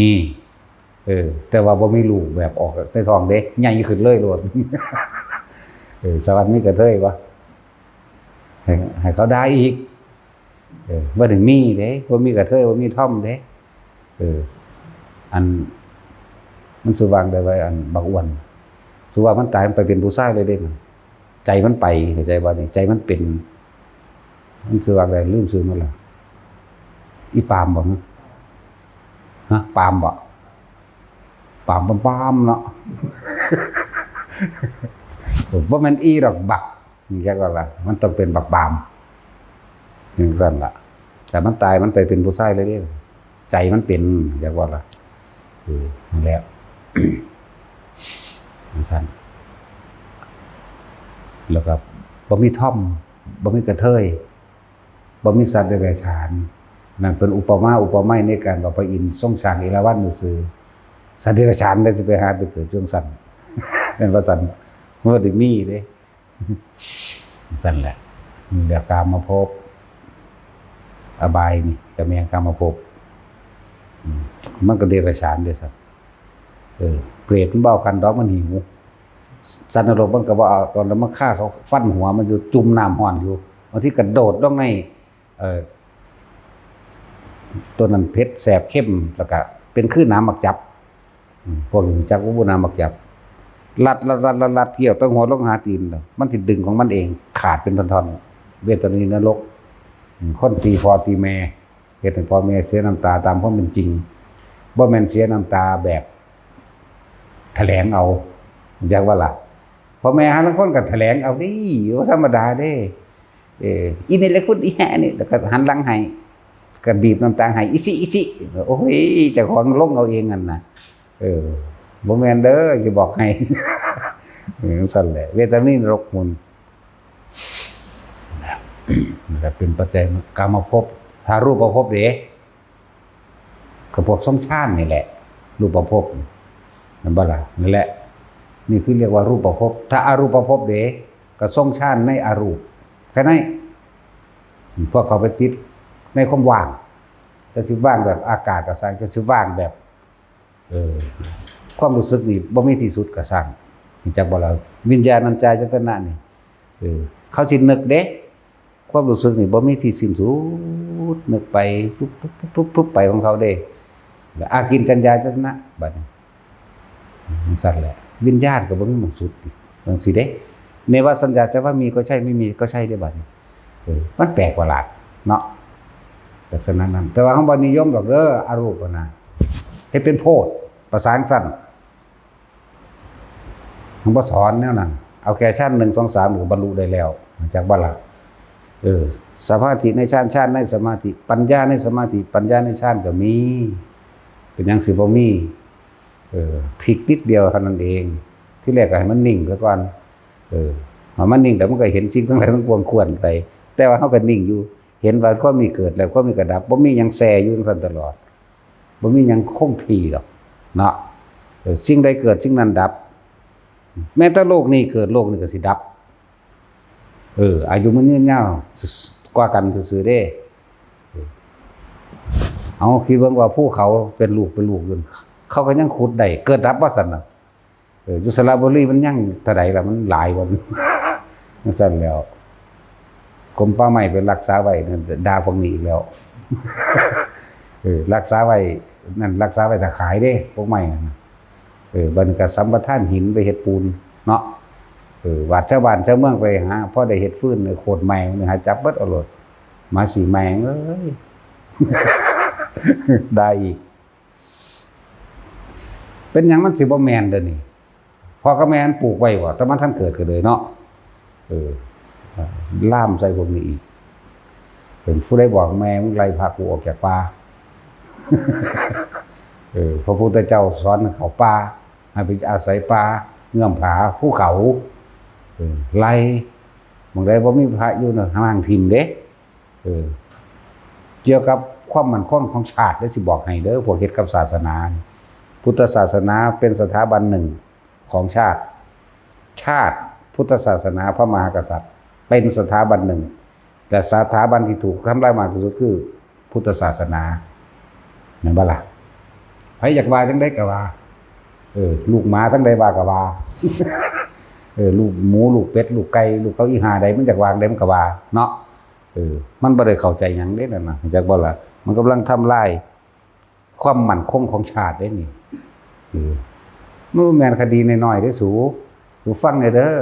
เออ แต่ว่าบ่มีลูกแบบออกในท้องเด้ ใหญ่ขึ้นเลยโลด เออ สวรรค์มีกระเทยบ่ ให้ ให้เขาด่าอีก เออ บ่ได้มีเด้ บ่มีกระเทย บ่มีทอมเด้ เออ อัน มันสิว่าได้ว่า อันบักอ้วน สิว่ามันตาย มันไปเป็นผู้ชายเลยเด้ ใจมันไป เข้าใจบ่นี่ ใจมันเป็น มันสิว่าได้ ลืมชื่อมันละ อีปามบ่ ฮะ ปามบ่ ปาม ปาม ปามเนาะ บ่แม่นอีดอกบัก จั่งว่าล่ะ มันต้องเป็นบักปาม จั่งซั่นล่ะ แต่มันตาย มันไปเป็นผู้ชายเลยเด้ ใจมันเป็น จั่งว่าล่ะ เออ นั่นแหละ จั่งซั่น แล้วก็บ่มีทอม บ่มีกระเทย บ่มีสัตว์เดรัจฉาน นั่นเป็นอุปมาอุปไมยในการว่าพระอินทร์ทรงสร้างเอราวัณซื่อๆ สัตว์เดรัจฉานได้สิไปหาไปเกิดจั่งซั่น แม่นว่าซั่น มันบ่ได้มีเด้ ซั่นแหละ นี่แหละกามภพ อบายนี่ก็แม่นกามภพ อืม มันก็เดรัจฉานเด้ซั่น เออ เปรตมันบ่เอากันดอก มันหิว สัตว์นรกมันก็บ่เอา ตอนนั้นมันฆ่าเขาฟันหัวมันอยู่ จุ่มน้ำร้อนอยู่ บางทีกระโดดลงใน เอ่อ ตัวนั้นเผ็ดแสบเค็ม แล้วก็เป็นคือน้ำหมากจับ อืม พวกนี้จักว่าบ่น้ำหมากจับ รัด รัด รัด รัด รัด เขี้ยวตั้งหัวลงหาตีน มันสิดึงของมันเอง ขาดเป็นท่อนๆ เวทนีนรก อืม คนตีพ่อตีแม่ เฮ็ดให้พ่อแม่เสียน้ำตาตามความเป็นจริง บ่แม่นเสียน้ำตาแบบ แถลงเอา จักว่าล่ะ พ่อแม่หาลางคนก็แถลงเอาเด้ บ่ธรรมดาเด้ เออ อีนี่แหละคุณ อีแห่นี่ แล้วก็หันหลังให้ ก็บีบน้ำตาให้ อิซิ อิซิ โอ้ย เจ้าของลงเอาเองนั่นน่ะ เออ บ่แม่นเด้อ สิบอกให้ เออ จั่งซั่นแหละ เวทนีนรกมุน นั่นแหละเป็นปัจจัยกามภพ ถ้ารูปภพเด้ ก็พวกทรงฌานนี่แหละ รูปภพ แม่นบ่ล่ะ นั่นแหละ นี่คือเรียกว่ารูปภพ ถ้าอรูปภพเด้ ก็ทรงฌานในอรูป แค่นั้น พวกเขาไปติดในความว่าง จะสิว่างแบบอากาศก็ซ่าง จะสิว่างแบบ เออ ความรู้สึกนี่บ่มีที่สุดก็ซ่าง รู้จักบ่ล่ะ วิญญาณัญจายตนะนี่ เออ เขาสินึกเด้ ความรู้สึกนี่บ่มีที่สิ้นสุด นึกไปปุ๊บปุ๊บปุ๊บปุ๊บปุ๊บไปของเขาเด้ แล้วอากิญจัญญายตนะ บัดนี้ จั่งซั่นแหละ วิญญาณก็บ่มีหม่องสุดอีก จั่งซี้เด้ เนวสัญญาจะว่ามีก็ใช่ ไม่มีก็ใช่เด้บัดนี้ เออ มันแปลกประหลาดเนาะ ลักษณะนั้น แต่ว่าเฮาบ่นิยมดอกเด้อ อรูปอะนะ เฮ็ดเป็นโพด ประสาทจั่งซั่น เฮาบ่สอนแนวนั้น เอาแค่ฌานหนึ่ง สอง สาม ก็บรรลุได้แล้ว จักบ่ล่ะ เออ สมาธิในฌาน ฌานในสมาธิ ปัญญาในสมาธิ ปัญญาในฌานก็มี เป็นหยังสิบ่มี เออ พลิกนิดเดียวเท่านั้นเอง ทีแรกก็ให้มันนิ่งซะก่อน เออ พอมันนิ่งแล้วมันก็เห็นสิ่งทั้งหลายทั้งปวงควรไป แต่ว่าเฮาก็นิ่งอยู่ เห็นว่าความนี้เกิดแล้วความนี้ก็ดับ บ่มีหยังแช่อยู่จั่งซั่นตลอด บ่มีหยังคงที่ดอก เนาะ เออ สิ่งใดเกิดสิ่งนั้นดับ แม้แต่โลกนี้เกิดโลกนี้ก็สิดับ เออ อายุมันยืนยาวกว่ากันซื่อๆเด้ เออ เอาคิดเบิ่งว่าภูเขาเป็นลูกเป็นลูกอยู่ เขาก็ยังขุดได้ เกิดดับว่าซั่นน่ะ เออ อยู่สระบุรีมันยังเท่าใดล่ะ มันหลายกว่า จั่งซั่นแล้ว กรมป่าไม้ไปรักษาไว้นั่น ด่าพวกนี้อีกแล้ว เออ รักษาไว้นั่น รักษาไว้ถ้าขายเด้ พวกไม้นั่นน่ะ เออ บัดนี้ก็สัมปทานหินไปเฮ็ดปูนเนาะ เออ บาดชาวบ้านชาวเมืองไปหา พอได้เฮ็ดฟืนเนี่ย โคตรแม่งเนี่ย หาจับเบิดเอาโลด หมาสีแม่งเอ้ย ได้อีก เป็นหยังมันสิบ่แม่นเด้อนี่ พ่อกับแม่มันปลูกไว้บ่ แต่มันทันเกิดก็เลยเนาะ เออ ล่ามใส่พวกนี้อีก เป็นผู้ใดบอกแม่มึงไล่พากูออกจากป่า เออ พระพุทธเจ้าสอนให้เข้าป่า ให้ไปอาศัยป่า เงื้อมผา ภูเขา เออ ไล่ หม่องใดบ่มีพระอยู่นะ ห้ามถิ่มเด้ เออ เกี่ยวกับความมั่นคงของชาติ เด้อสิบอกให้เด้อ พวกเฮ็ดกับศาสนา พุทธศาสนาเป็นสถาบันหนึ่งของชาติ ชาติ พุทธศาสนา พระมหากษัตริย์ เป็นสถาบันหนึ่ง แต่สถาบันที่ถูกทำลายมากที่สุดคือพุทธศาสนา แม่นบ่ล่ะ ไผอยากว่าจังใดก็ว่า เออ ลูกหมาจังใดว่าก็ว่า เออ ลูกหมู ลูกเป็ด ลูกไก่ ลูกเขาอีห่าใด มันอยากว่าจังใดมันก็ว่า เนาะ เออ มันบ่ได้เข้าใจหยังเด้นั่นน่ะ จักบ่ล่ะ มันกำลังทำลายความมั่นคงของชาติเด้นี่ เออ มันบ่แม่นคดีน้อยๆเด้สู สูฟังแหน่เด้อ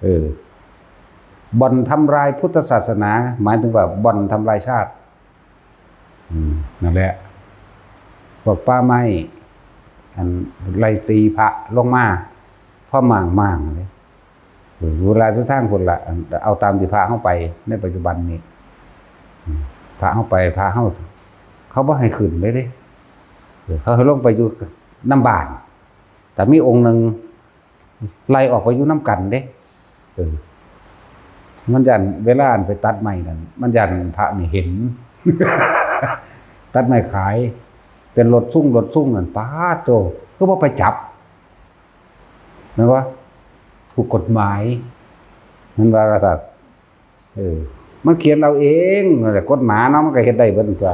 เออ บ่อนทำลายพุทธศาสนา หมายถึงว่าบ่อนทำลายชาติ อืม นั่นแหละ พวกป่าไม้ อันไล่ตีพระลงมา พระม่างๆเลย เออ เวลาสุดทางพุ้นละ อัน เอาตามที่พระเฮาไปในปัจจุบันนี้ อืม พระเฮาไป พระเฮา เขาบ่ให้ขึ้นเลยเด้ เออ เขาให้ลงไปอยู่นำบ้าน แต่มีองค์หนึ่งไล่ออกไปอยู่นำกันเด้ เออ มันย้านเวลาอันไปตัดไม้นั่น มันย้านพระนี่เห็น ตัดไม้ขาย เป็นรถซุง รถซุงนั่น ป๊าดโต คือบ่ไปจับ แม่นบ่ ถูกกฎหมาย แม่นว่าซั่น เออ มันเขียนเอาเองนั่นแหละ กฎหมายเนาะ มันก็เฮ็ดได้เบิดนั่นตั๊ว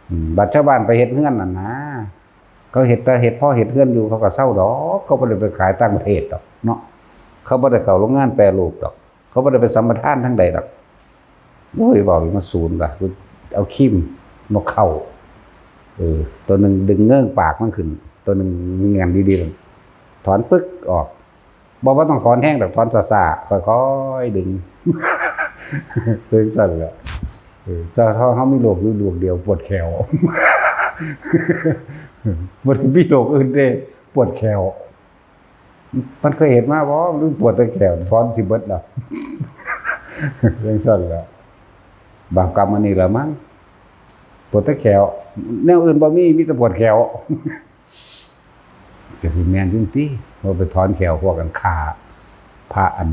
อืม บัดชาวบ้านไปเฮ็ดเฮือนนั่นนะ เขาเฮ็ดแต่เฮ็ด พอเฮ็ดเฮือนอยู่ เขาก็เซาดอก เขาบ่ได้ไปขายต่างประเทศดอกเนาะ เขาบ่ได้เข้าโรงงานแปรรูปดอก เขาบ่ได้ไปสัมปทานทางใดดอก โอ้ย เว้ามาสูนล่ะ กูเอาครีมนกเค้า เออ ตัวหนึ่งดึงเงื้องปากมันขึ้น ตัวหนึ่งแหงนดีๆ ถอนปึ๊กออก บอกว่าต้องถอนแฮงดอก ถอนซ่าๆ ค่อยๆ ดึง จั่งซั้นแหละ เออ ถ้าเฮา เฮามีโรคอยู่โรคเดียว ปวดแข้ว บ่ได้มีโรคอื่นเด้ ปวดแข้ว มันเคยเห็นมาบ่ มันปวดแต่แข้ว ถอนสิเบิดดอก จั่งซั้นแหละ บาปกรรมอันนี้ละมั้ง ปวดแต่แข้ว แนวอื่นบ่มี มีแต่ปวดแข้ว ก็สิแม่นอยู่ติ ว่าไปถอนแข้วพวกกันฆ่าพระอัน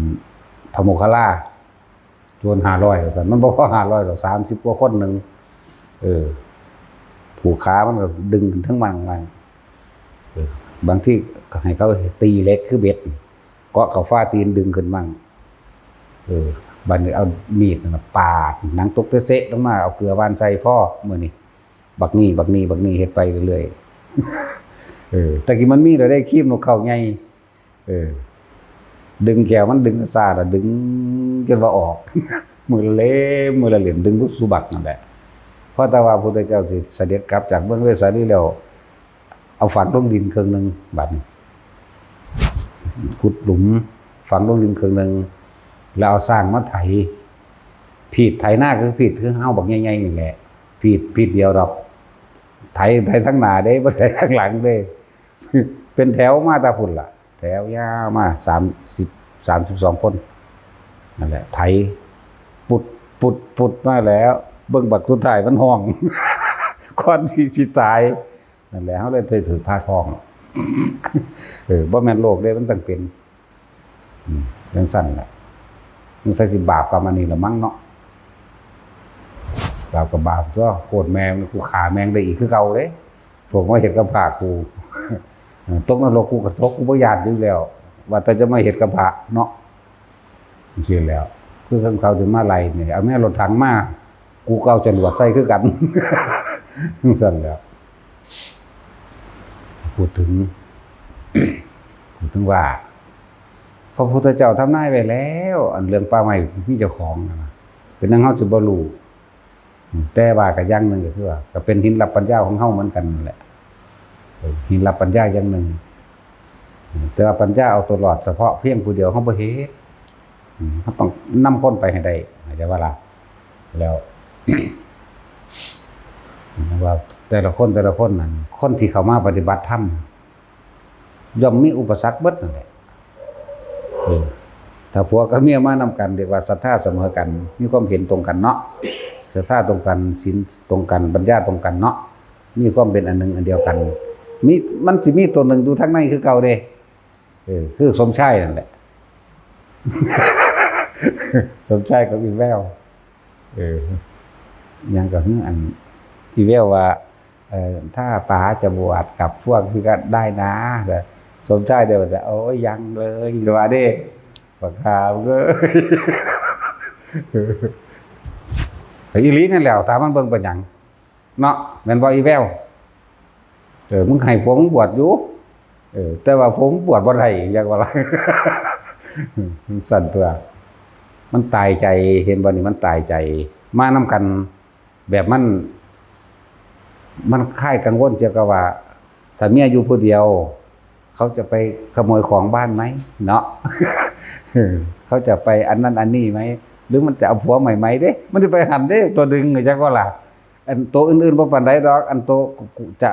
พระโมคคัลลา โจรห้าร้อยว่าซั่น มันบ่พอห้าร้อยดอก สามสิบกว่าคนหนึ่ง เออ ผูกขามันก็ดึงขึ้นทั้งมันมัน เออ บางทีก็ให้เขาตีเหล็กคือเบ็ด เกาะเข้าฟ้าตีนดึงขึ้นมั่ง เออ บัดนี้เอามีดนั่นน่ะปาด หนังตกเตะๆ ลงมา เอาเกลือหว่านใส่ พอมื้อนี้ บักนี่ บักนี่ บักนี่ เฮ็ดไปเรื่อยๆ เออ แต่กี้มันมีแล้วเด้ ครีมนกเค้าใหญ่ เออ ดึงแข้วมันดึงซ่าละ ดึงจนว่าออก มื้อละเล่ม มื้อละเล่ม ดึงสุบักนั่นแหละ เพราะแต่ว่าพุทธเจ้าสิเสด็จกลับจากเมืองเวสสาลีแล้ว เอาฝังลงดินครึ่งหนึ่ง บัดนี้ ขุดหลุม ฝังลงดินครึ่งหนึ่ง แล้วเอาช้างมาไถ พีดไถนาคือพีดคือเฮาบักใหญ่ๆ นี่แหละ พีด พีดเดียวดอก ไถ ไถทั้งหน้าเด้ บ่ไถทั้งหลังเด้ เป็นแถวมาแต่พุ้นล่ะ แถวยาวมา สามสิบ สามสิบสอง คน นั่นแหละ ไถ ปุด ปุด ปุดมาแล้ว เบิ่งบักสุดท้ายมันฮ้อง ก่อนที่สิตาย นั่นแหละ เฮาเลยถือ ถือพาท้อง เออ บ่แม่นโรคเด้ มันต้องเป็น อืม จั่งซั้นแหละ มันใส่สิบาปกรรมอันนี้ละมั้งเนาะ บาปก็บาปตั๊ว โคตรแม่ง กูฆ่าแม่งได้อีกคือเก่าเด้ พวกมาเฮ็ดกับพระกู เออ ตกนรกกูก็ตก กูบ่ย้านอยู่แล้ว ว่าแต่จะมาเฮ็ดกับพระเนาะ จั่งซี้แหล้ว คือเขาสิมาไล่นี่ เอาแม่รถถังมา กูก็เอาจรวดใส่คือกัน จั่งซั้นแหล้ว พูดถึง พูดถึงว่า พระพุทธเจ้าทำนายไว้แล้ว อันเรื่องป่าไม้มีเจ้าของนั่นน่ะ เป็นหยังเฮาสิบ่รู้ แต่ว่าก็อย่างหนึ่งก็คือว่า ก็เป็นหินลับปัญญาของเฮาเหมือนกันนั่นแหละ เออ หินลับปัญญาอย่างหนึ่ง แต่ว่าปัญญาเอาตัวรอดเฉพาะเพียงผู้เดียวเฮาบ่เฮ็ด อืม เฮาต้องนำคนไปให้ได้ เข้าใจบ่ล่ะ แล้ว ว่าแต่ละคนแต่ละคนนั่น คนที่เข้ามาปฏิบัติธรรม ย่อมมีอุปสรรคเบิดนั่นแหละ เออ ถ้าผัวกับเมียมานำกัน เรียกว่าศรัทธาเสมอกัน มีความเห็นตรงกันเนาะ ศรัทธาตรงกัน ศีลตรงกัน ปัญญาตรงกันเนาะ มีความเป็นอันหนึ่งอันเดียวกัน มี มันสิมีตัวหนึ่งอยู่ทางในคือเก่าเด้ เออ คือสมชายนั่นแหละ สมชายกับอีแวว เออ ยังก็คืออัน อีแววว่า เออ ถ้าป๋าจะบวชกับพวกพี่ก็ได้นะ แต่สมชายเดี๋ยวจะ โอ้ย ยังเลย ว่าเด้ บักขามเอ้ย แต่อีหลีนั่นแหละ ตามมันเบิ่งเป็นหยัง เนาะ แม่นบ่อีแวว เออ มึงให้ผัวมึงบวชอยู่ เออ แต่ว่าผัวมึงบวชบ่ได้ อยากว่าล่ะ สั่นตัว มันตายใจ เห็นบ่นี่ มันตายใจ มานำกัน แบบมัน มันคลายกังวลเกี่ยวกับว่า ถ้าเมียอยู่ผู้เดียว เขาจะไปขโมยของบ้านไหม เนาะ เขาจะไปอันนั้นอันนี้ไหม หรือมันจะเอาผัวใหม่ไหมเด้ มันจะไปหันเด้ ตัวดึง จักว่าล่ะ อันตัวอื่นๆบ่ปานใดดอก อันตัวกูจะ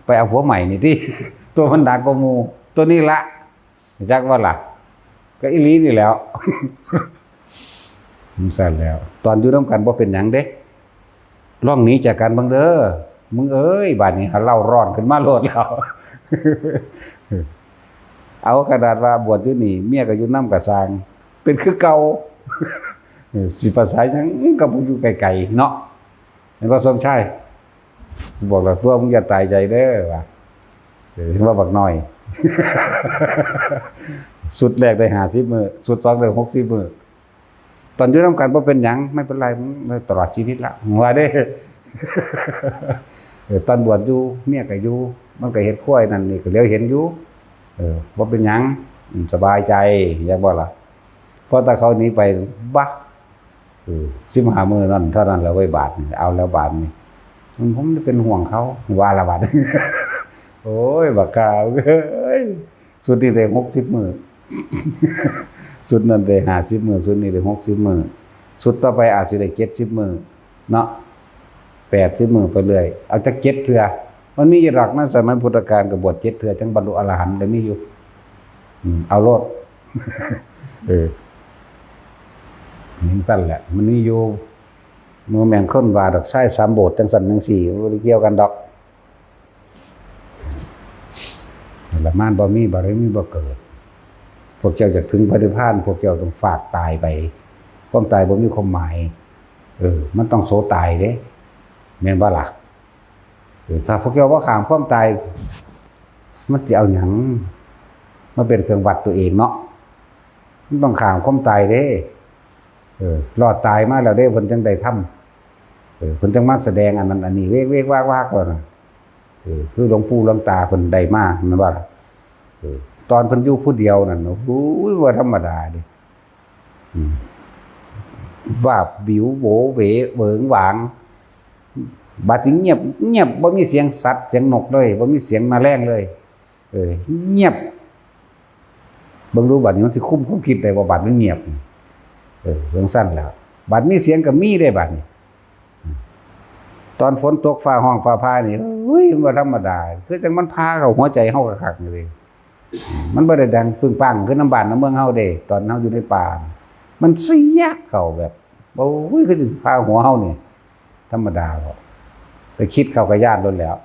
ไปเอาผัวใหม่นี่ติ ตัวมันหนักกว่าหมู่ ตัวนี้ละ จักว่าล่ะ ก็อีหลีนี่แหล้ว มันสั่นแล้ว ตอนอยู่นำกันบ่เป็นหยังเด้ ลองหนีจากกันเบิ่งเด้อ มึงเอ้ย บาดนี้หาเล่าร้อนขึ้นมาโลดแล้ว เอาขนาดว่าบวชอยู่นี่ เมียก็อยู่นำกะซ่าง เป็นคือเก่า เออ สิประสาหยังกับผู้อยู่ไกลๆเนาะ เห็นบ่สมชาย บอกแล้วตัวมึงอย่าตายใจเด้อ ว่า เออ เห็นบ่บักน้อย ชุดแรกได้ห้าสิบมื้อ ชุดสองได้หกสิบมื้อ ตอนอยู่นำกันบ่เป็นหยัง ไม่เป็นไร มึงตลอดชีวิตละ ว่าเด้ เออ ตอนบวชอยู่ เมียก็อยู่ มันก็เฮ็ดครัวนั่นนี่ ก็เหลียวเห็นอยู่ เออ บ่เป็นหยัง อืม สบายใจ อยากบ่ล่ะ พอแต่เขาหนีไป บะ เออ สิบห้ามื้อนั่นเท่านั้นแหละเว้ย บาดนี่ เอาแล้วบาดนี่ มัน ผมเป็นห่วงเขา ว่าละบาด โอ้ย บักกาเอ้ย ชุดนี้ได้หกสิบมื้อ ชุดนั้นได้ห้าสิบมื้อ ชุดนี้ได้หกสิบมื้อ ชุดต่อไปอาจสิได้เจ็ดสิบมื้อ เนาะ แปดสิบมื้อไปเรื่อย เอาจักเจ็ดเทื่อ มันมีอยู่ดอกนะ สมัยพุทธกาลก็บวชเจ็ดเทื่อ จั่งบรรลุอรหันต์ ก็มีอยู่ อืม เอาโลด เออ จั่งซั้นแหละ มันมีอยู่ บ่แม่นคนว่าดอก ชายสามโบสถ์จั่งซั้นจั่งซี้ บ่ได้เกี่ยวกันดอก นั่นละ มารบ่มี บารมีบ่เกิด พวกเจ้าอยากถึงพระนิพพาน พวกเจ้าต้องฟาดตายไป ความตายบ่มีความหมาย เออ มันต้องโสตายเด้ แม่นบ่ล่ะ เออ ถ้าพวกเจ้าบ่ข้ามความตาย มันสิเอาหยังมาเป็นเครื่องวัดตัวเองเนาะ มันต้องข้ามความตายเด้ เออ รอดตายมาแล้วเด้ เพิ่นจั่งได้ธรรม เออ เพิ่นจั่งมาแสดงอันนั้นอันนี้ เวกเวกวากวากก่อนน่ะ เออ คือหลวงปู่หลวงตาเพิ่นได้มา แม่นบ่ล่ะ เออ ตอนเพิ่นอยู่ผู้เดียวนั่น โอ้ย บ่ธรรมดาเด้ อืม วาบวิวโหวเหวเหวิงหวาง บาดนี้เงียบ เงียบ บ่มีเสียงสัตว์เสียงนกเลย บ่มีเสียงแมลงเลย เออ เงียบ เบิ่งดูบาดนี้มันสิคุมความคิดได้บ่ บาดมันเงียบ เออ จั่งซั้นแหล้ว บาดมีเสียงก็มีได้บาดนี้ ตอนฝนตกฟ้าฮ้องฟ้าผ่านี่ เฮ้ย มันบ่ธรรมดา คือจั่งมันผ่าเข้าหัวใจเฮาคักๆนี่เด้ มันบ่ได้ดังปึ้งปังคือนำบ้านนำเมืองเฮาเด้ ตอนเฮาอยู่ในป่า มันเสียบเข้าแบบ โอ้ย คือสิผ่าหัวเฮานี่ ธรรมดาบ่ แต่คิดเข้าก็ย้านโลดแล้ว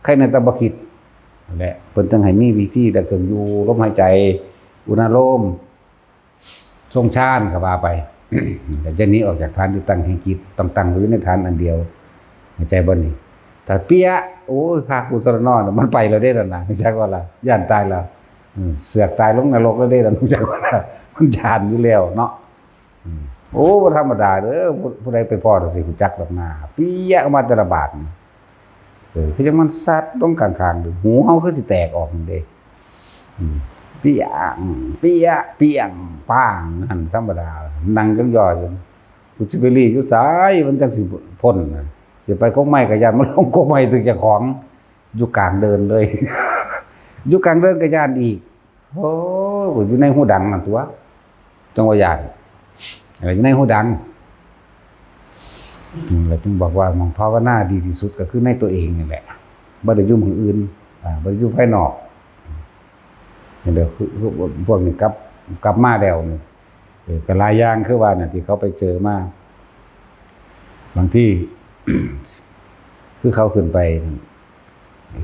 ใครแน่แต่บ่คิด นั่นแหละ เพิ่นจั่งให้มีวิธีและเครื่องอยู่ ลมหายใจ อุณาโลม ทรงฌานก็ว่าไป แต่จะหนีออกจากฐานที่ตั้งแห่งจิต ต้องตั้งไว้ในฐานอันเดียว เข้าใจบ่นี่ ถ้าเปี้ย โอ้ย พากูทรนอน มันไปแล้วเด้นั่นน่ะ รู้จักบ่ล่ะ ย้านตายแล้ว อืม เสือกตายลงนรกแล้วเด้นั่น รู้จักบ่ล่ะ มันย้านอยู่แล้วเนาะ อืม โอ้ บ่ธรรมดาเด้อ ผู้ ผู้ใดไปพ้อจั่งซี้ รู้จักดอกนา เปี้ยออกมาแต่ละบาดนี่ เออ คือจั่งมันสัดลงข้างๆ หูเฮาคือสิแตกออกนี่เด้ อืม เปี้ยง เปี้ย เปี้ยง ป้าง หั่นธรรมดา นั่งจั่งย่อจั่ง กูสิไปลี้อยู่ไส มันจั่งสิพ้นน่ะ สิไปกกไม้ก็ย้านมันลงกกไม้ถืกเจ้าของ อยู่กลางเดินเลย อยู่กลางเดินก็ย้านอีก โอ้ อยู่ในฮูดังนั่นตั๊ว จั่งว่าย่าน เออ อยู่ในฮูดัง อืม แล้วจึงบอกว่าหม่องภาวนาดีที่สุดก็คือในตัวเองนี่แหละ บ่ได้อยู่หม่องอื่น อ่า บ่ได้อยู่ภายนอก เดี๋ยวคือ คือพวกนี้กลับ กลับมาแล้วนี่ เออ ก็หลายอย่างคือว่าน่ะ ที่เขาไปเจอมา บางที คือเขาขึ้นไป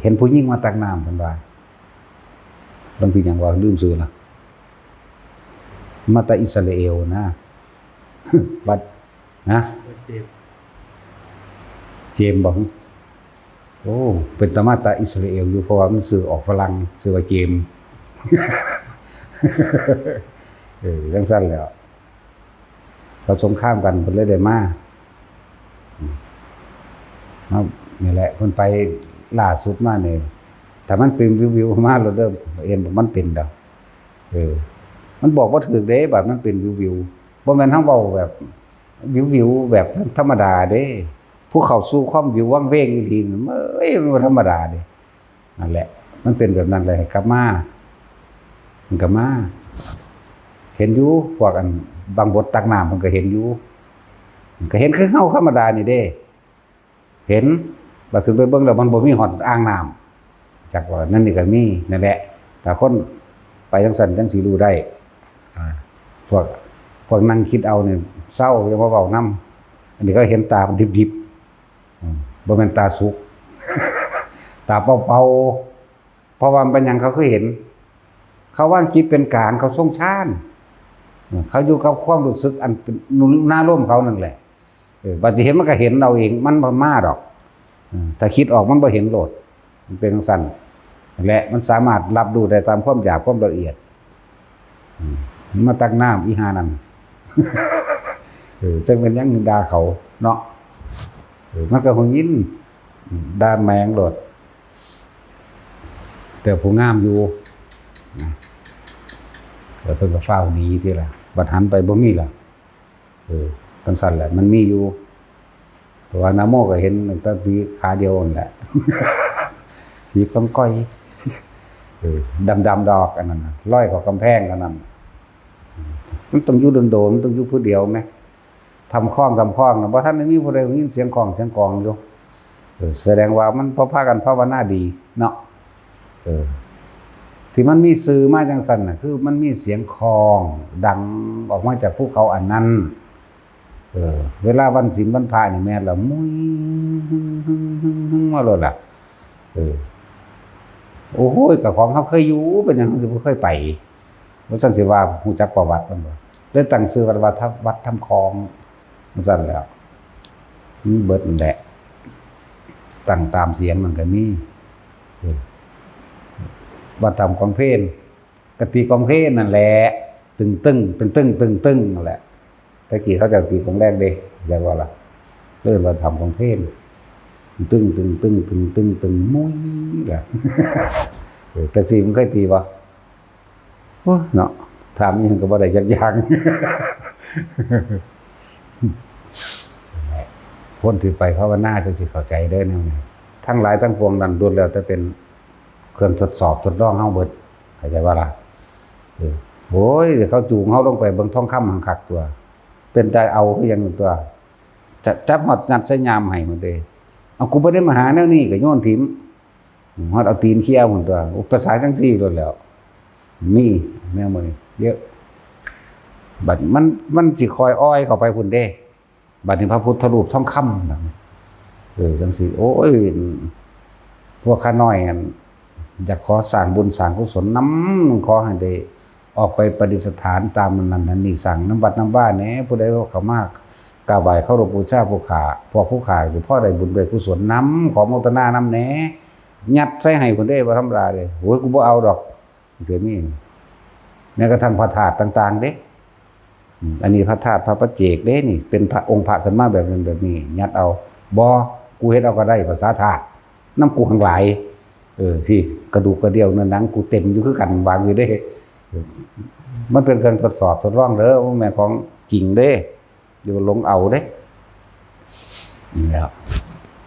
เห็นผู้หญิงมาตักน้ำ เพิ่นว่า หลวงพี่หยังวะ ลืมชื่อละ มาแต่อิสราเอลนะ วัด นะ วัดเจมส์ เจมส์บอก โอ้ เป็นตามาแต่อิสราเอลอยู่ เพราะว่ามันชื่อออกฝรั่ง ชื่อว่าเจมส์ เออ จั่งซั้นแหล้ว เขาสงครามกัน เพิ่นเลยได้มา อืม ครับ นี่แหละ เพิ่นไปล่าสุดมานี่ ถ้ามันเป็นวิวๆ มาโลดเด้อ เห็นบ่ มันเป็นดอก เออ มันบอกบ่ถูกเด้ บัดมันเป็นวิวๆ บ่แม่นเฮาเว้าแบบวิวๆ แบบธรรมดาเด้ ผู้เข้าสู่ความวิววังเวงอีหลีนี่ เอ้ย มันบ่ธรรมดาเด้ นั่นแหละ มันเป็นแบบนั้นเลย ให้กลับมา มันก็มา เห็นอยู่ พวกอันบังบดตักน้ำ มันก็เห็นอยู่ มันก็เห็นคือเฮาธรรมดานี่เด้ เห็น บัดขึ้นไปเบิ่งแล้วมันบ่มีฮอดอ่างน้ำ จักว่านั่นนี่ก็มี นั่นแหละ ถ้าคนไปจั่งซั้นจั่งสิรู้ได้ อ่า พวก พวกนั่งคิดเอานี่เซา อย่ามาเว้านำ อันนี้เขาเห็นตาดิบๆ อืม บ่แม่นตาสุก ตาเปล่าๆ เพราะว่ามันเป็นหยังเขาคือเห็น เขาวางจิตเป็นกลาง เขาทรงฌาน อืม เขาอยู่กับความรู้สึกอันเป็นนารมณ์เขานั่นแหละ เออ บัดสิเห็นมันก็เห็นเอาเอง มันบ่มาดอก อืม ถ้าคิดออกมันบ่เห็นโลด มันเป็นจั่งซั้น และมันสามารถรับรู้ได้ตามความอยากความละเอียด อืม มันมาตักน้ำอีห่านั่น เออ จั่งเป็นหยังด่าเขาเนาะ เออ มันก็หงุดหงิด อืม ด่าแม่งโลด แต่ผู้งามอยู่ นะ แล้วเพิ่นก็ฟ้าวหนีทีละ บัดหันไปบ่มีละ เออ จั่งซั้นแหละ มันมีอยู่ แต่ว่านาโมก็เห็นตั้งแต่ผีขาเดียวนั่นแหละ ผีก้องก้อย เออ ดำๆ ดอกอันนั้นน่ะ ลอยเข้ากำแพงอันนั้น มันต้องอยู่โดนๆ มันต้องอยู่ผู้เดียวแหม ถ้ำคลอง ถ้ำคลองน่ะ บ่ทันได้มีผู้ใดยินเสียงคลองเสียงกลองอยู่ เออ แสดงว่ามันบ่พากันภาวนาดีเนาะ เออ ที่มันมีชื่อมาจั่งซั้นน่ะ คือมันมีเสียงคลองดังออกมาจากภูเขาอันนั้น เออ เวลาวันศีลวันพระนี่แม่นละ มุ้ย มาโลดล่ะ เออ โอ้โห ก็ของเฮาเคยอยู่ เป็นหยังเฮาสิบ่เคยไป ว่าซั่นสิว่า ฮู้จักประวัติมันบ่ เลยตั้งชื่อวัดว่าถ้ำ วัดถ้ำคลอง ว่าซั่นแหล้ว มันเบิดนั่นแหละ ตั้งตามเสียงมันก็มี เออ วัดถ้ำคลองเพล ก็ตีกลองเพลนั่นแหละ ตึงตึง ตึงตึง ตึงตึง นั่นแหละ แต่กี้เขาเจ้าตีกลองแรกเด้ เรียกว่าล่ะ เอิ้นว่าถ้ำคลองเพล ตึงตึง ตึงตึง ตึงตึง มุ้ยล่ะ เออ แต่สิมันเคยตีบ่ โอ้ยเนาะ ถามอิหยังก็บ่ได้จักอย่าง คนที่ไปภาวนาจั่งสิเข้าใจเด้อแนวนี้ ทั้งหลายทั้งปวงนั่นล้วนแล้วแต่เป็นเครื่องทดสอบทดลองเฮาเบิด เข้าใจบ่ล่ะ เออ โอ้ย เขาจูงเฮาลงไปเบิ่งทองคำหั้นคักตั๊ว เป็นตาเอาคือหยังตั๊ว จะจับฮอดยัดใส่ย่ามให้หมดเด้ เอา กูบ่ได้มาหาแนวนี้ ก็โยนถิ่ม ฮอดเอาตีนเขี่ยพุ้นตั๊ว อุปสรรคจั่งซี้โลดแหล้ว มีแนวมื้อนี้เยอะ บัดมัน มันสิค่อยอ่อยเข้าไปพุ้นเด้ บัดนี้พระพุทธรูปทองคำบัดนี้ เออ จั่งซี้ โอ้ย พวกข้าน้อยอัน อยากขอสร้างบุญสร้างกุศลนำ ขอให้ได้ออกไปประดิษฐานตามอันนั้นอันนี้ สร้างนำวัดนำวาแหน่ ผู้ใดเข้ามากราบไหว้เคารพบูชาผู้ข้า พวกผู้ข้าสิพอได้บุญได้กุศลนำ ขอโมทนานำแหน่ ยัดใส่ให้พุ้นเด้ บ่ธรรมดาเด้ โอ้ย กูบ่เอาดอก จั่งซี้มี แม้กระทั่งพระธาตุต่างๆ เด้ อืม อันนี้พระธาตุพระปัจเจกเด้นี่ เป็นพระองค์พระขึ้นมาแบบนั้นแบบนี้ ยัดเอา บ่ กูเฮ็ดเอาก็ได้ ภาษาธาตุ นำกูทั้งหลาย เออ สิกระดูกกระเดี่ยวเนื้อหนังกูเต็มอยู่คือกัน วางอยู่เด้ เออ มันเป็นเครื่องทดสอบทดลองเด้อ บ่แม่นของจริงเด้ อย่าหลงเอาเด้ นี่แหละ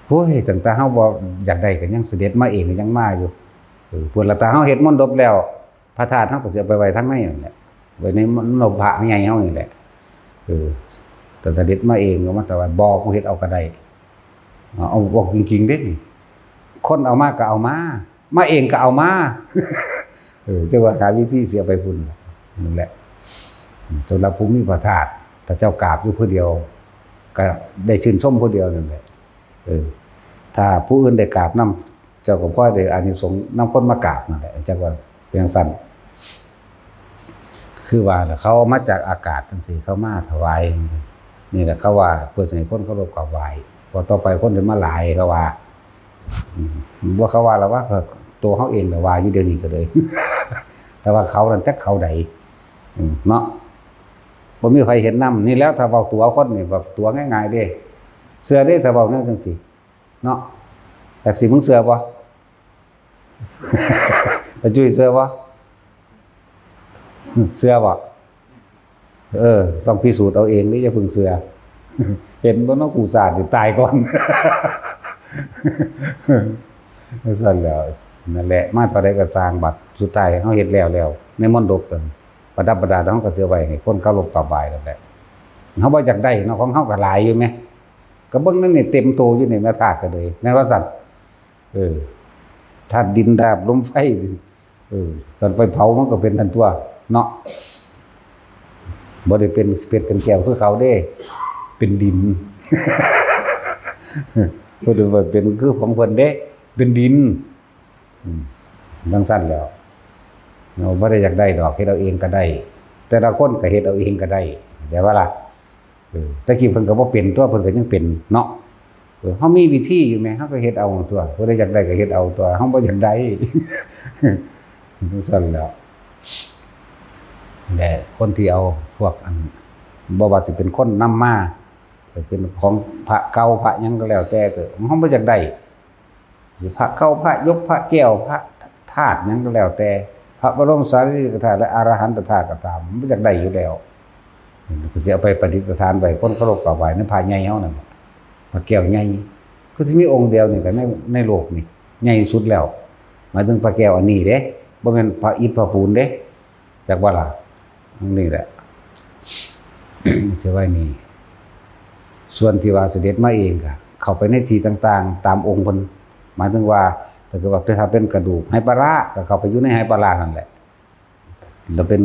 โอ้ย ตั้งแต่เฮาบ่อยากได้ก็ยังเสด็จมาเอง ก็ยังมาอยู่ เออ พุ้นละ ถ้าเฮาเฮ็ดมนต์ดบแล้ว พระธาตุเฮาก็สิเอาไปไว้ทางในนั่นแหละ ไว้ในมณฑปพระใหญ่เฮานี่แหละ เออ แต่เสด็จมาเองก็มาถวาย บอกผู้เฮ็ดเอาก็ได้ เอา เอาบอกจริงๆเด้นี่ คนเอามาก็เอามา มาเองก็เอามา เออ จะว่าหาวิธีเสียไปพุ่น นั่นแหละ สำหรับผู้มีพระธาตุ ถ้าเจ้ากราบอยู่ผู้เดียว ก็ได้ชื่นชมผู้เดียวนั่นแหละ เออ ถ้าผู้อื่นได้กราบนำ เจ้าก็พลอยได้อานิสงส์นำคนมากราบนั่นแหละ จักว่าเป็นจั่งซั้น คือว่าล่ะ เขาเอามาจากอากาศจั่งซี้ เขามาถวาย นี่แหละเขาว่าเพื่อสิให้คนเคารพกราบไหว้ เพราะต่อไปคนสิมาหลายเขาว่า อืม บ่เขาว่าล่ะว่า ตัวเขาเองน่ะว่าอยู่เดี๋ยวนี้ก็เลย แต่ว่าเขานั่นจักเขาใด อืม เนาะ บ่มีใครเห็นนำ นี่แล้วถ้าเว้าตั๋วคนนี่ แบบตั๋วง่ายๆเด้ เชื่อเด้ ถ้าเว้าแนวจั่งซี้ เนาะ จักสิมึงเชื่อบ่ ตาจุ้ยเชื่อบ่ เชื่อบ่ เออ ต้องพิสูจน์เอาเองเด้ อย่าเพิ่งเชื่อ เห็นบ่เนาะ กูสาดนี่ตายก่อน จั่งซั้นแหล้ว นั่นแหละ มาเท่าใดก็ซ่าง บัดสุดท้ายเฮาเฮ็ดแล้วแล้ว ในมณฑปนั่น ประดับประดา เฮาก็สิเอาไว้ให้คนเคารพกราบไหว้นั่นแหละ เฮาบ่อยากได้เนาะ ของเฮาก็หลายอยู่แหม ก็เบิ่งนั่นนี่ เต็มโตอยู่นี่แหม ธาตุก็เลย แม่นว่าซั่น เออ ธาตุดิน ธาตุลม ไฟ เออ กันไปเผามันก็เป็นนั่นตัว เนาะ บ่ได้เป็นเพชรเป็นแก้วคือเขาเด้ เป็นดิน บ่ได้ว่าเป็นคือของเพิ่นเด้ เป็นดิน อืม จั่งซั้นแหล้ว เนาะ บ่ได้อยากได้ดอก เฮ็ดเอาเองก็ได้ แต่ละคนก็เฮ็ดเอาเองก็ได้ เข้าใจบ่ล่ะ เออ แต่กี้เพิ่นก็บ่เป็นตัว เพิ่นก็ยังเป็นเนาะ เออ เฮามีวิธีอยู่แหม เฮาก็เฮ็ดเอาตัว ผู้ใดอยากได้ก็เฮ็ดเอาตัว เฮาบ่อยากได้ จั่งซั้นแหล้ว แต่คนที่เอาพวกอัน บ่ว่าสิเป็นคนนำมา เป็นของพระเก่าพระหยังก็แล้วแต่เถอะ เฮาบ่อยากได้ สิพระเก่า พระหยก พระแก้ว พระธาตุหยังก็แล้วแต่ พระบรมสารีริกธาตุและอรหันตธาตุก็ตาม มันอยากได้อยู่แล้ว ก็สิเอาไปประดิษฐานไว้ คนเคารพกราบไหว้ในพระใหญ่เฮานั่นน่ะ พระแก้วใหญ่ คือสิมีองค์เดียวนี่แหละใน ในโลกนี่ ใหญ่สุดแล้ว หมายถึงพระแก้วอันนี้เด้ บ่แม่นพระอิฐพระปูนเด้ จักว่าล่ะ นี่แหละ จะไว้นี่ ส่วนที่ว่าเสด็จมาเองก็เข้าไปในที่ต่างๆ ตามองค์เพิ่น หมายถึงว่า ถ้าเกิดว่าเป็น ถ้าเป็นกระดูกไหปลาร้า ก็เข้าไปอยู่ในไหปลาร้านั่นแหละ แล้วเป็น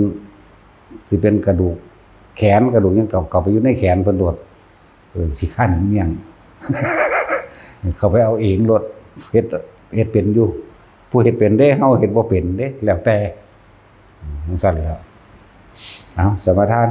สิเป็นกระดูกแขน กระดูกหยังก็เข้าไปอยู่ในแขนเพิ่นโลด เออ สิคันเมี่ยง เข้าไปเอาเองโลด เฮ็ด เฮ็ดเป็นอยู่ ผู้เฮ็ดเป็นเด้ เฮาเฮ็ดบ่เป็นเด้ แล้วแต่ จั่งซั้นแหล้ว เอา สมาทาน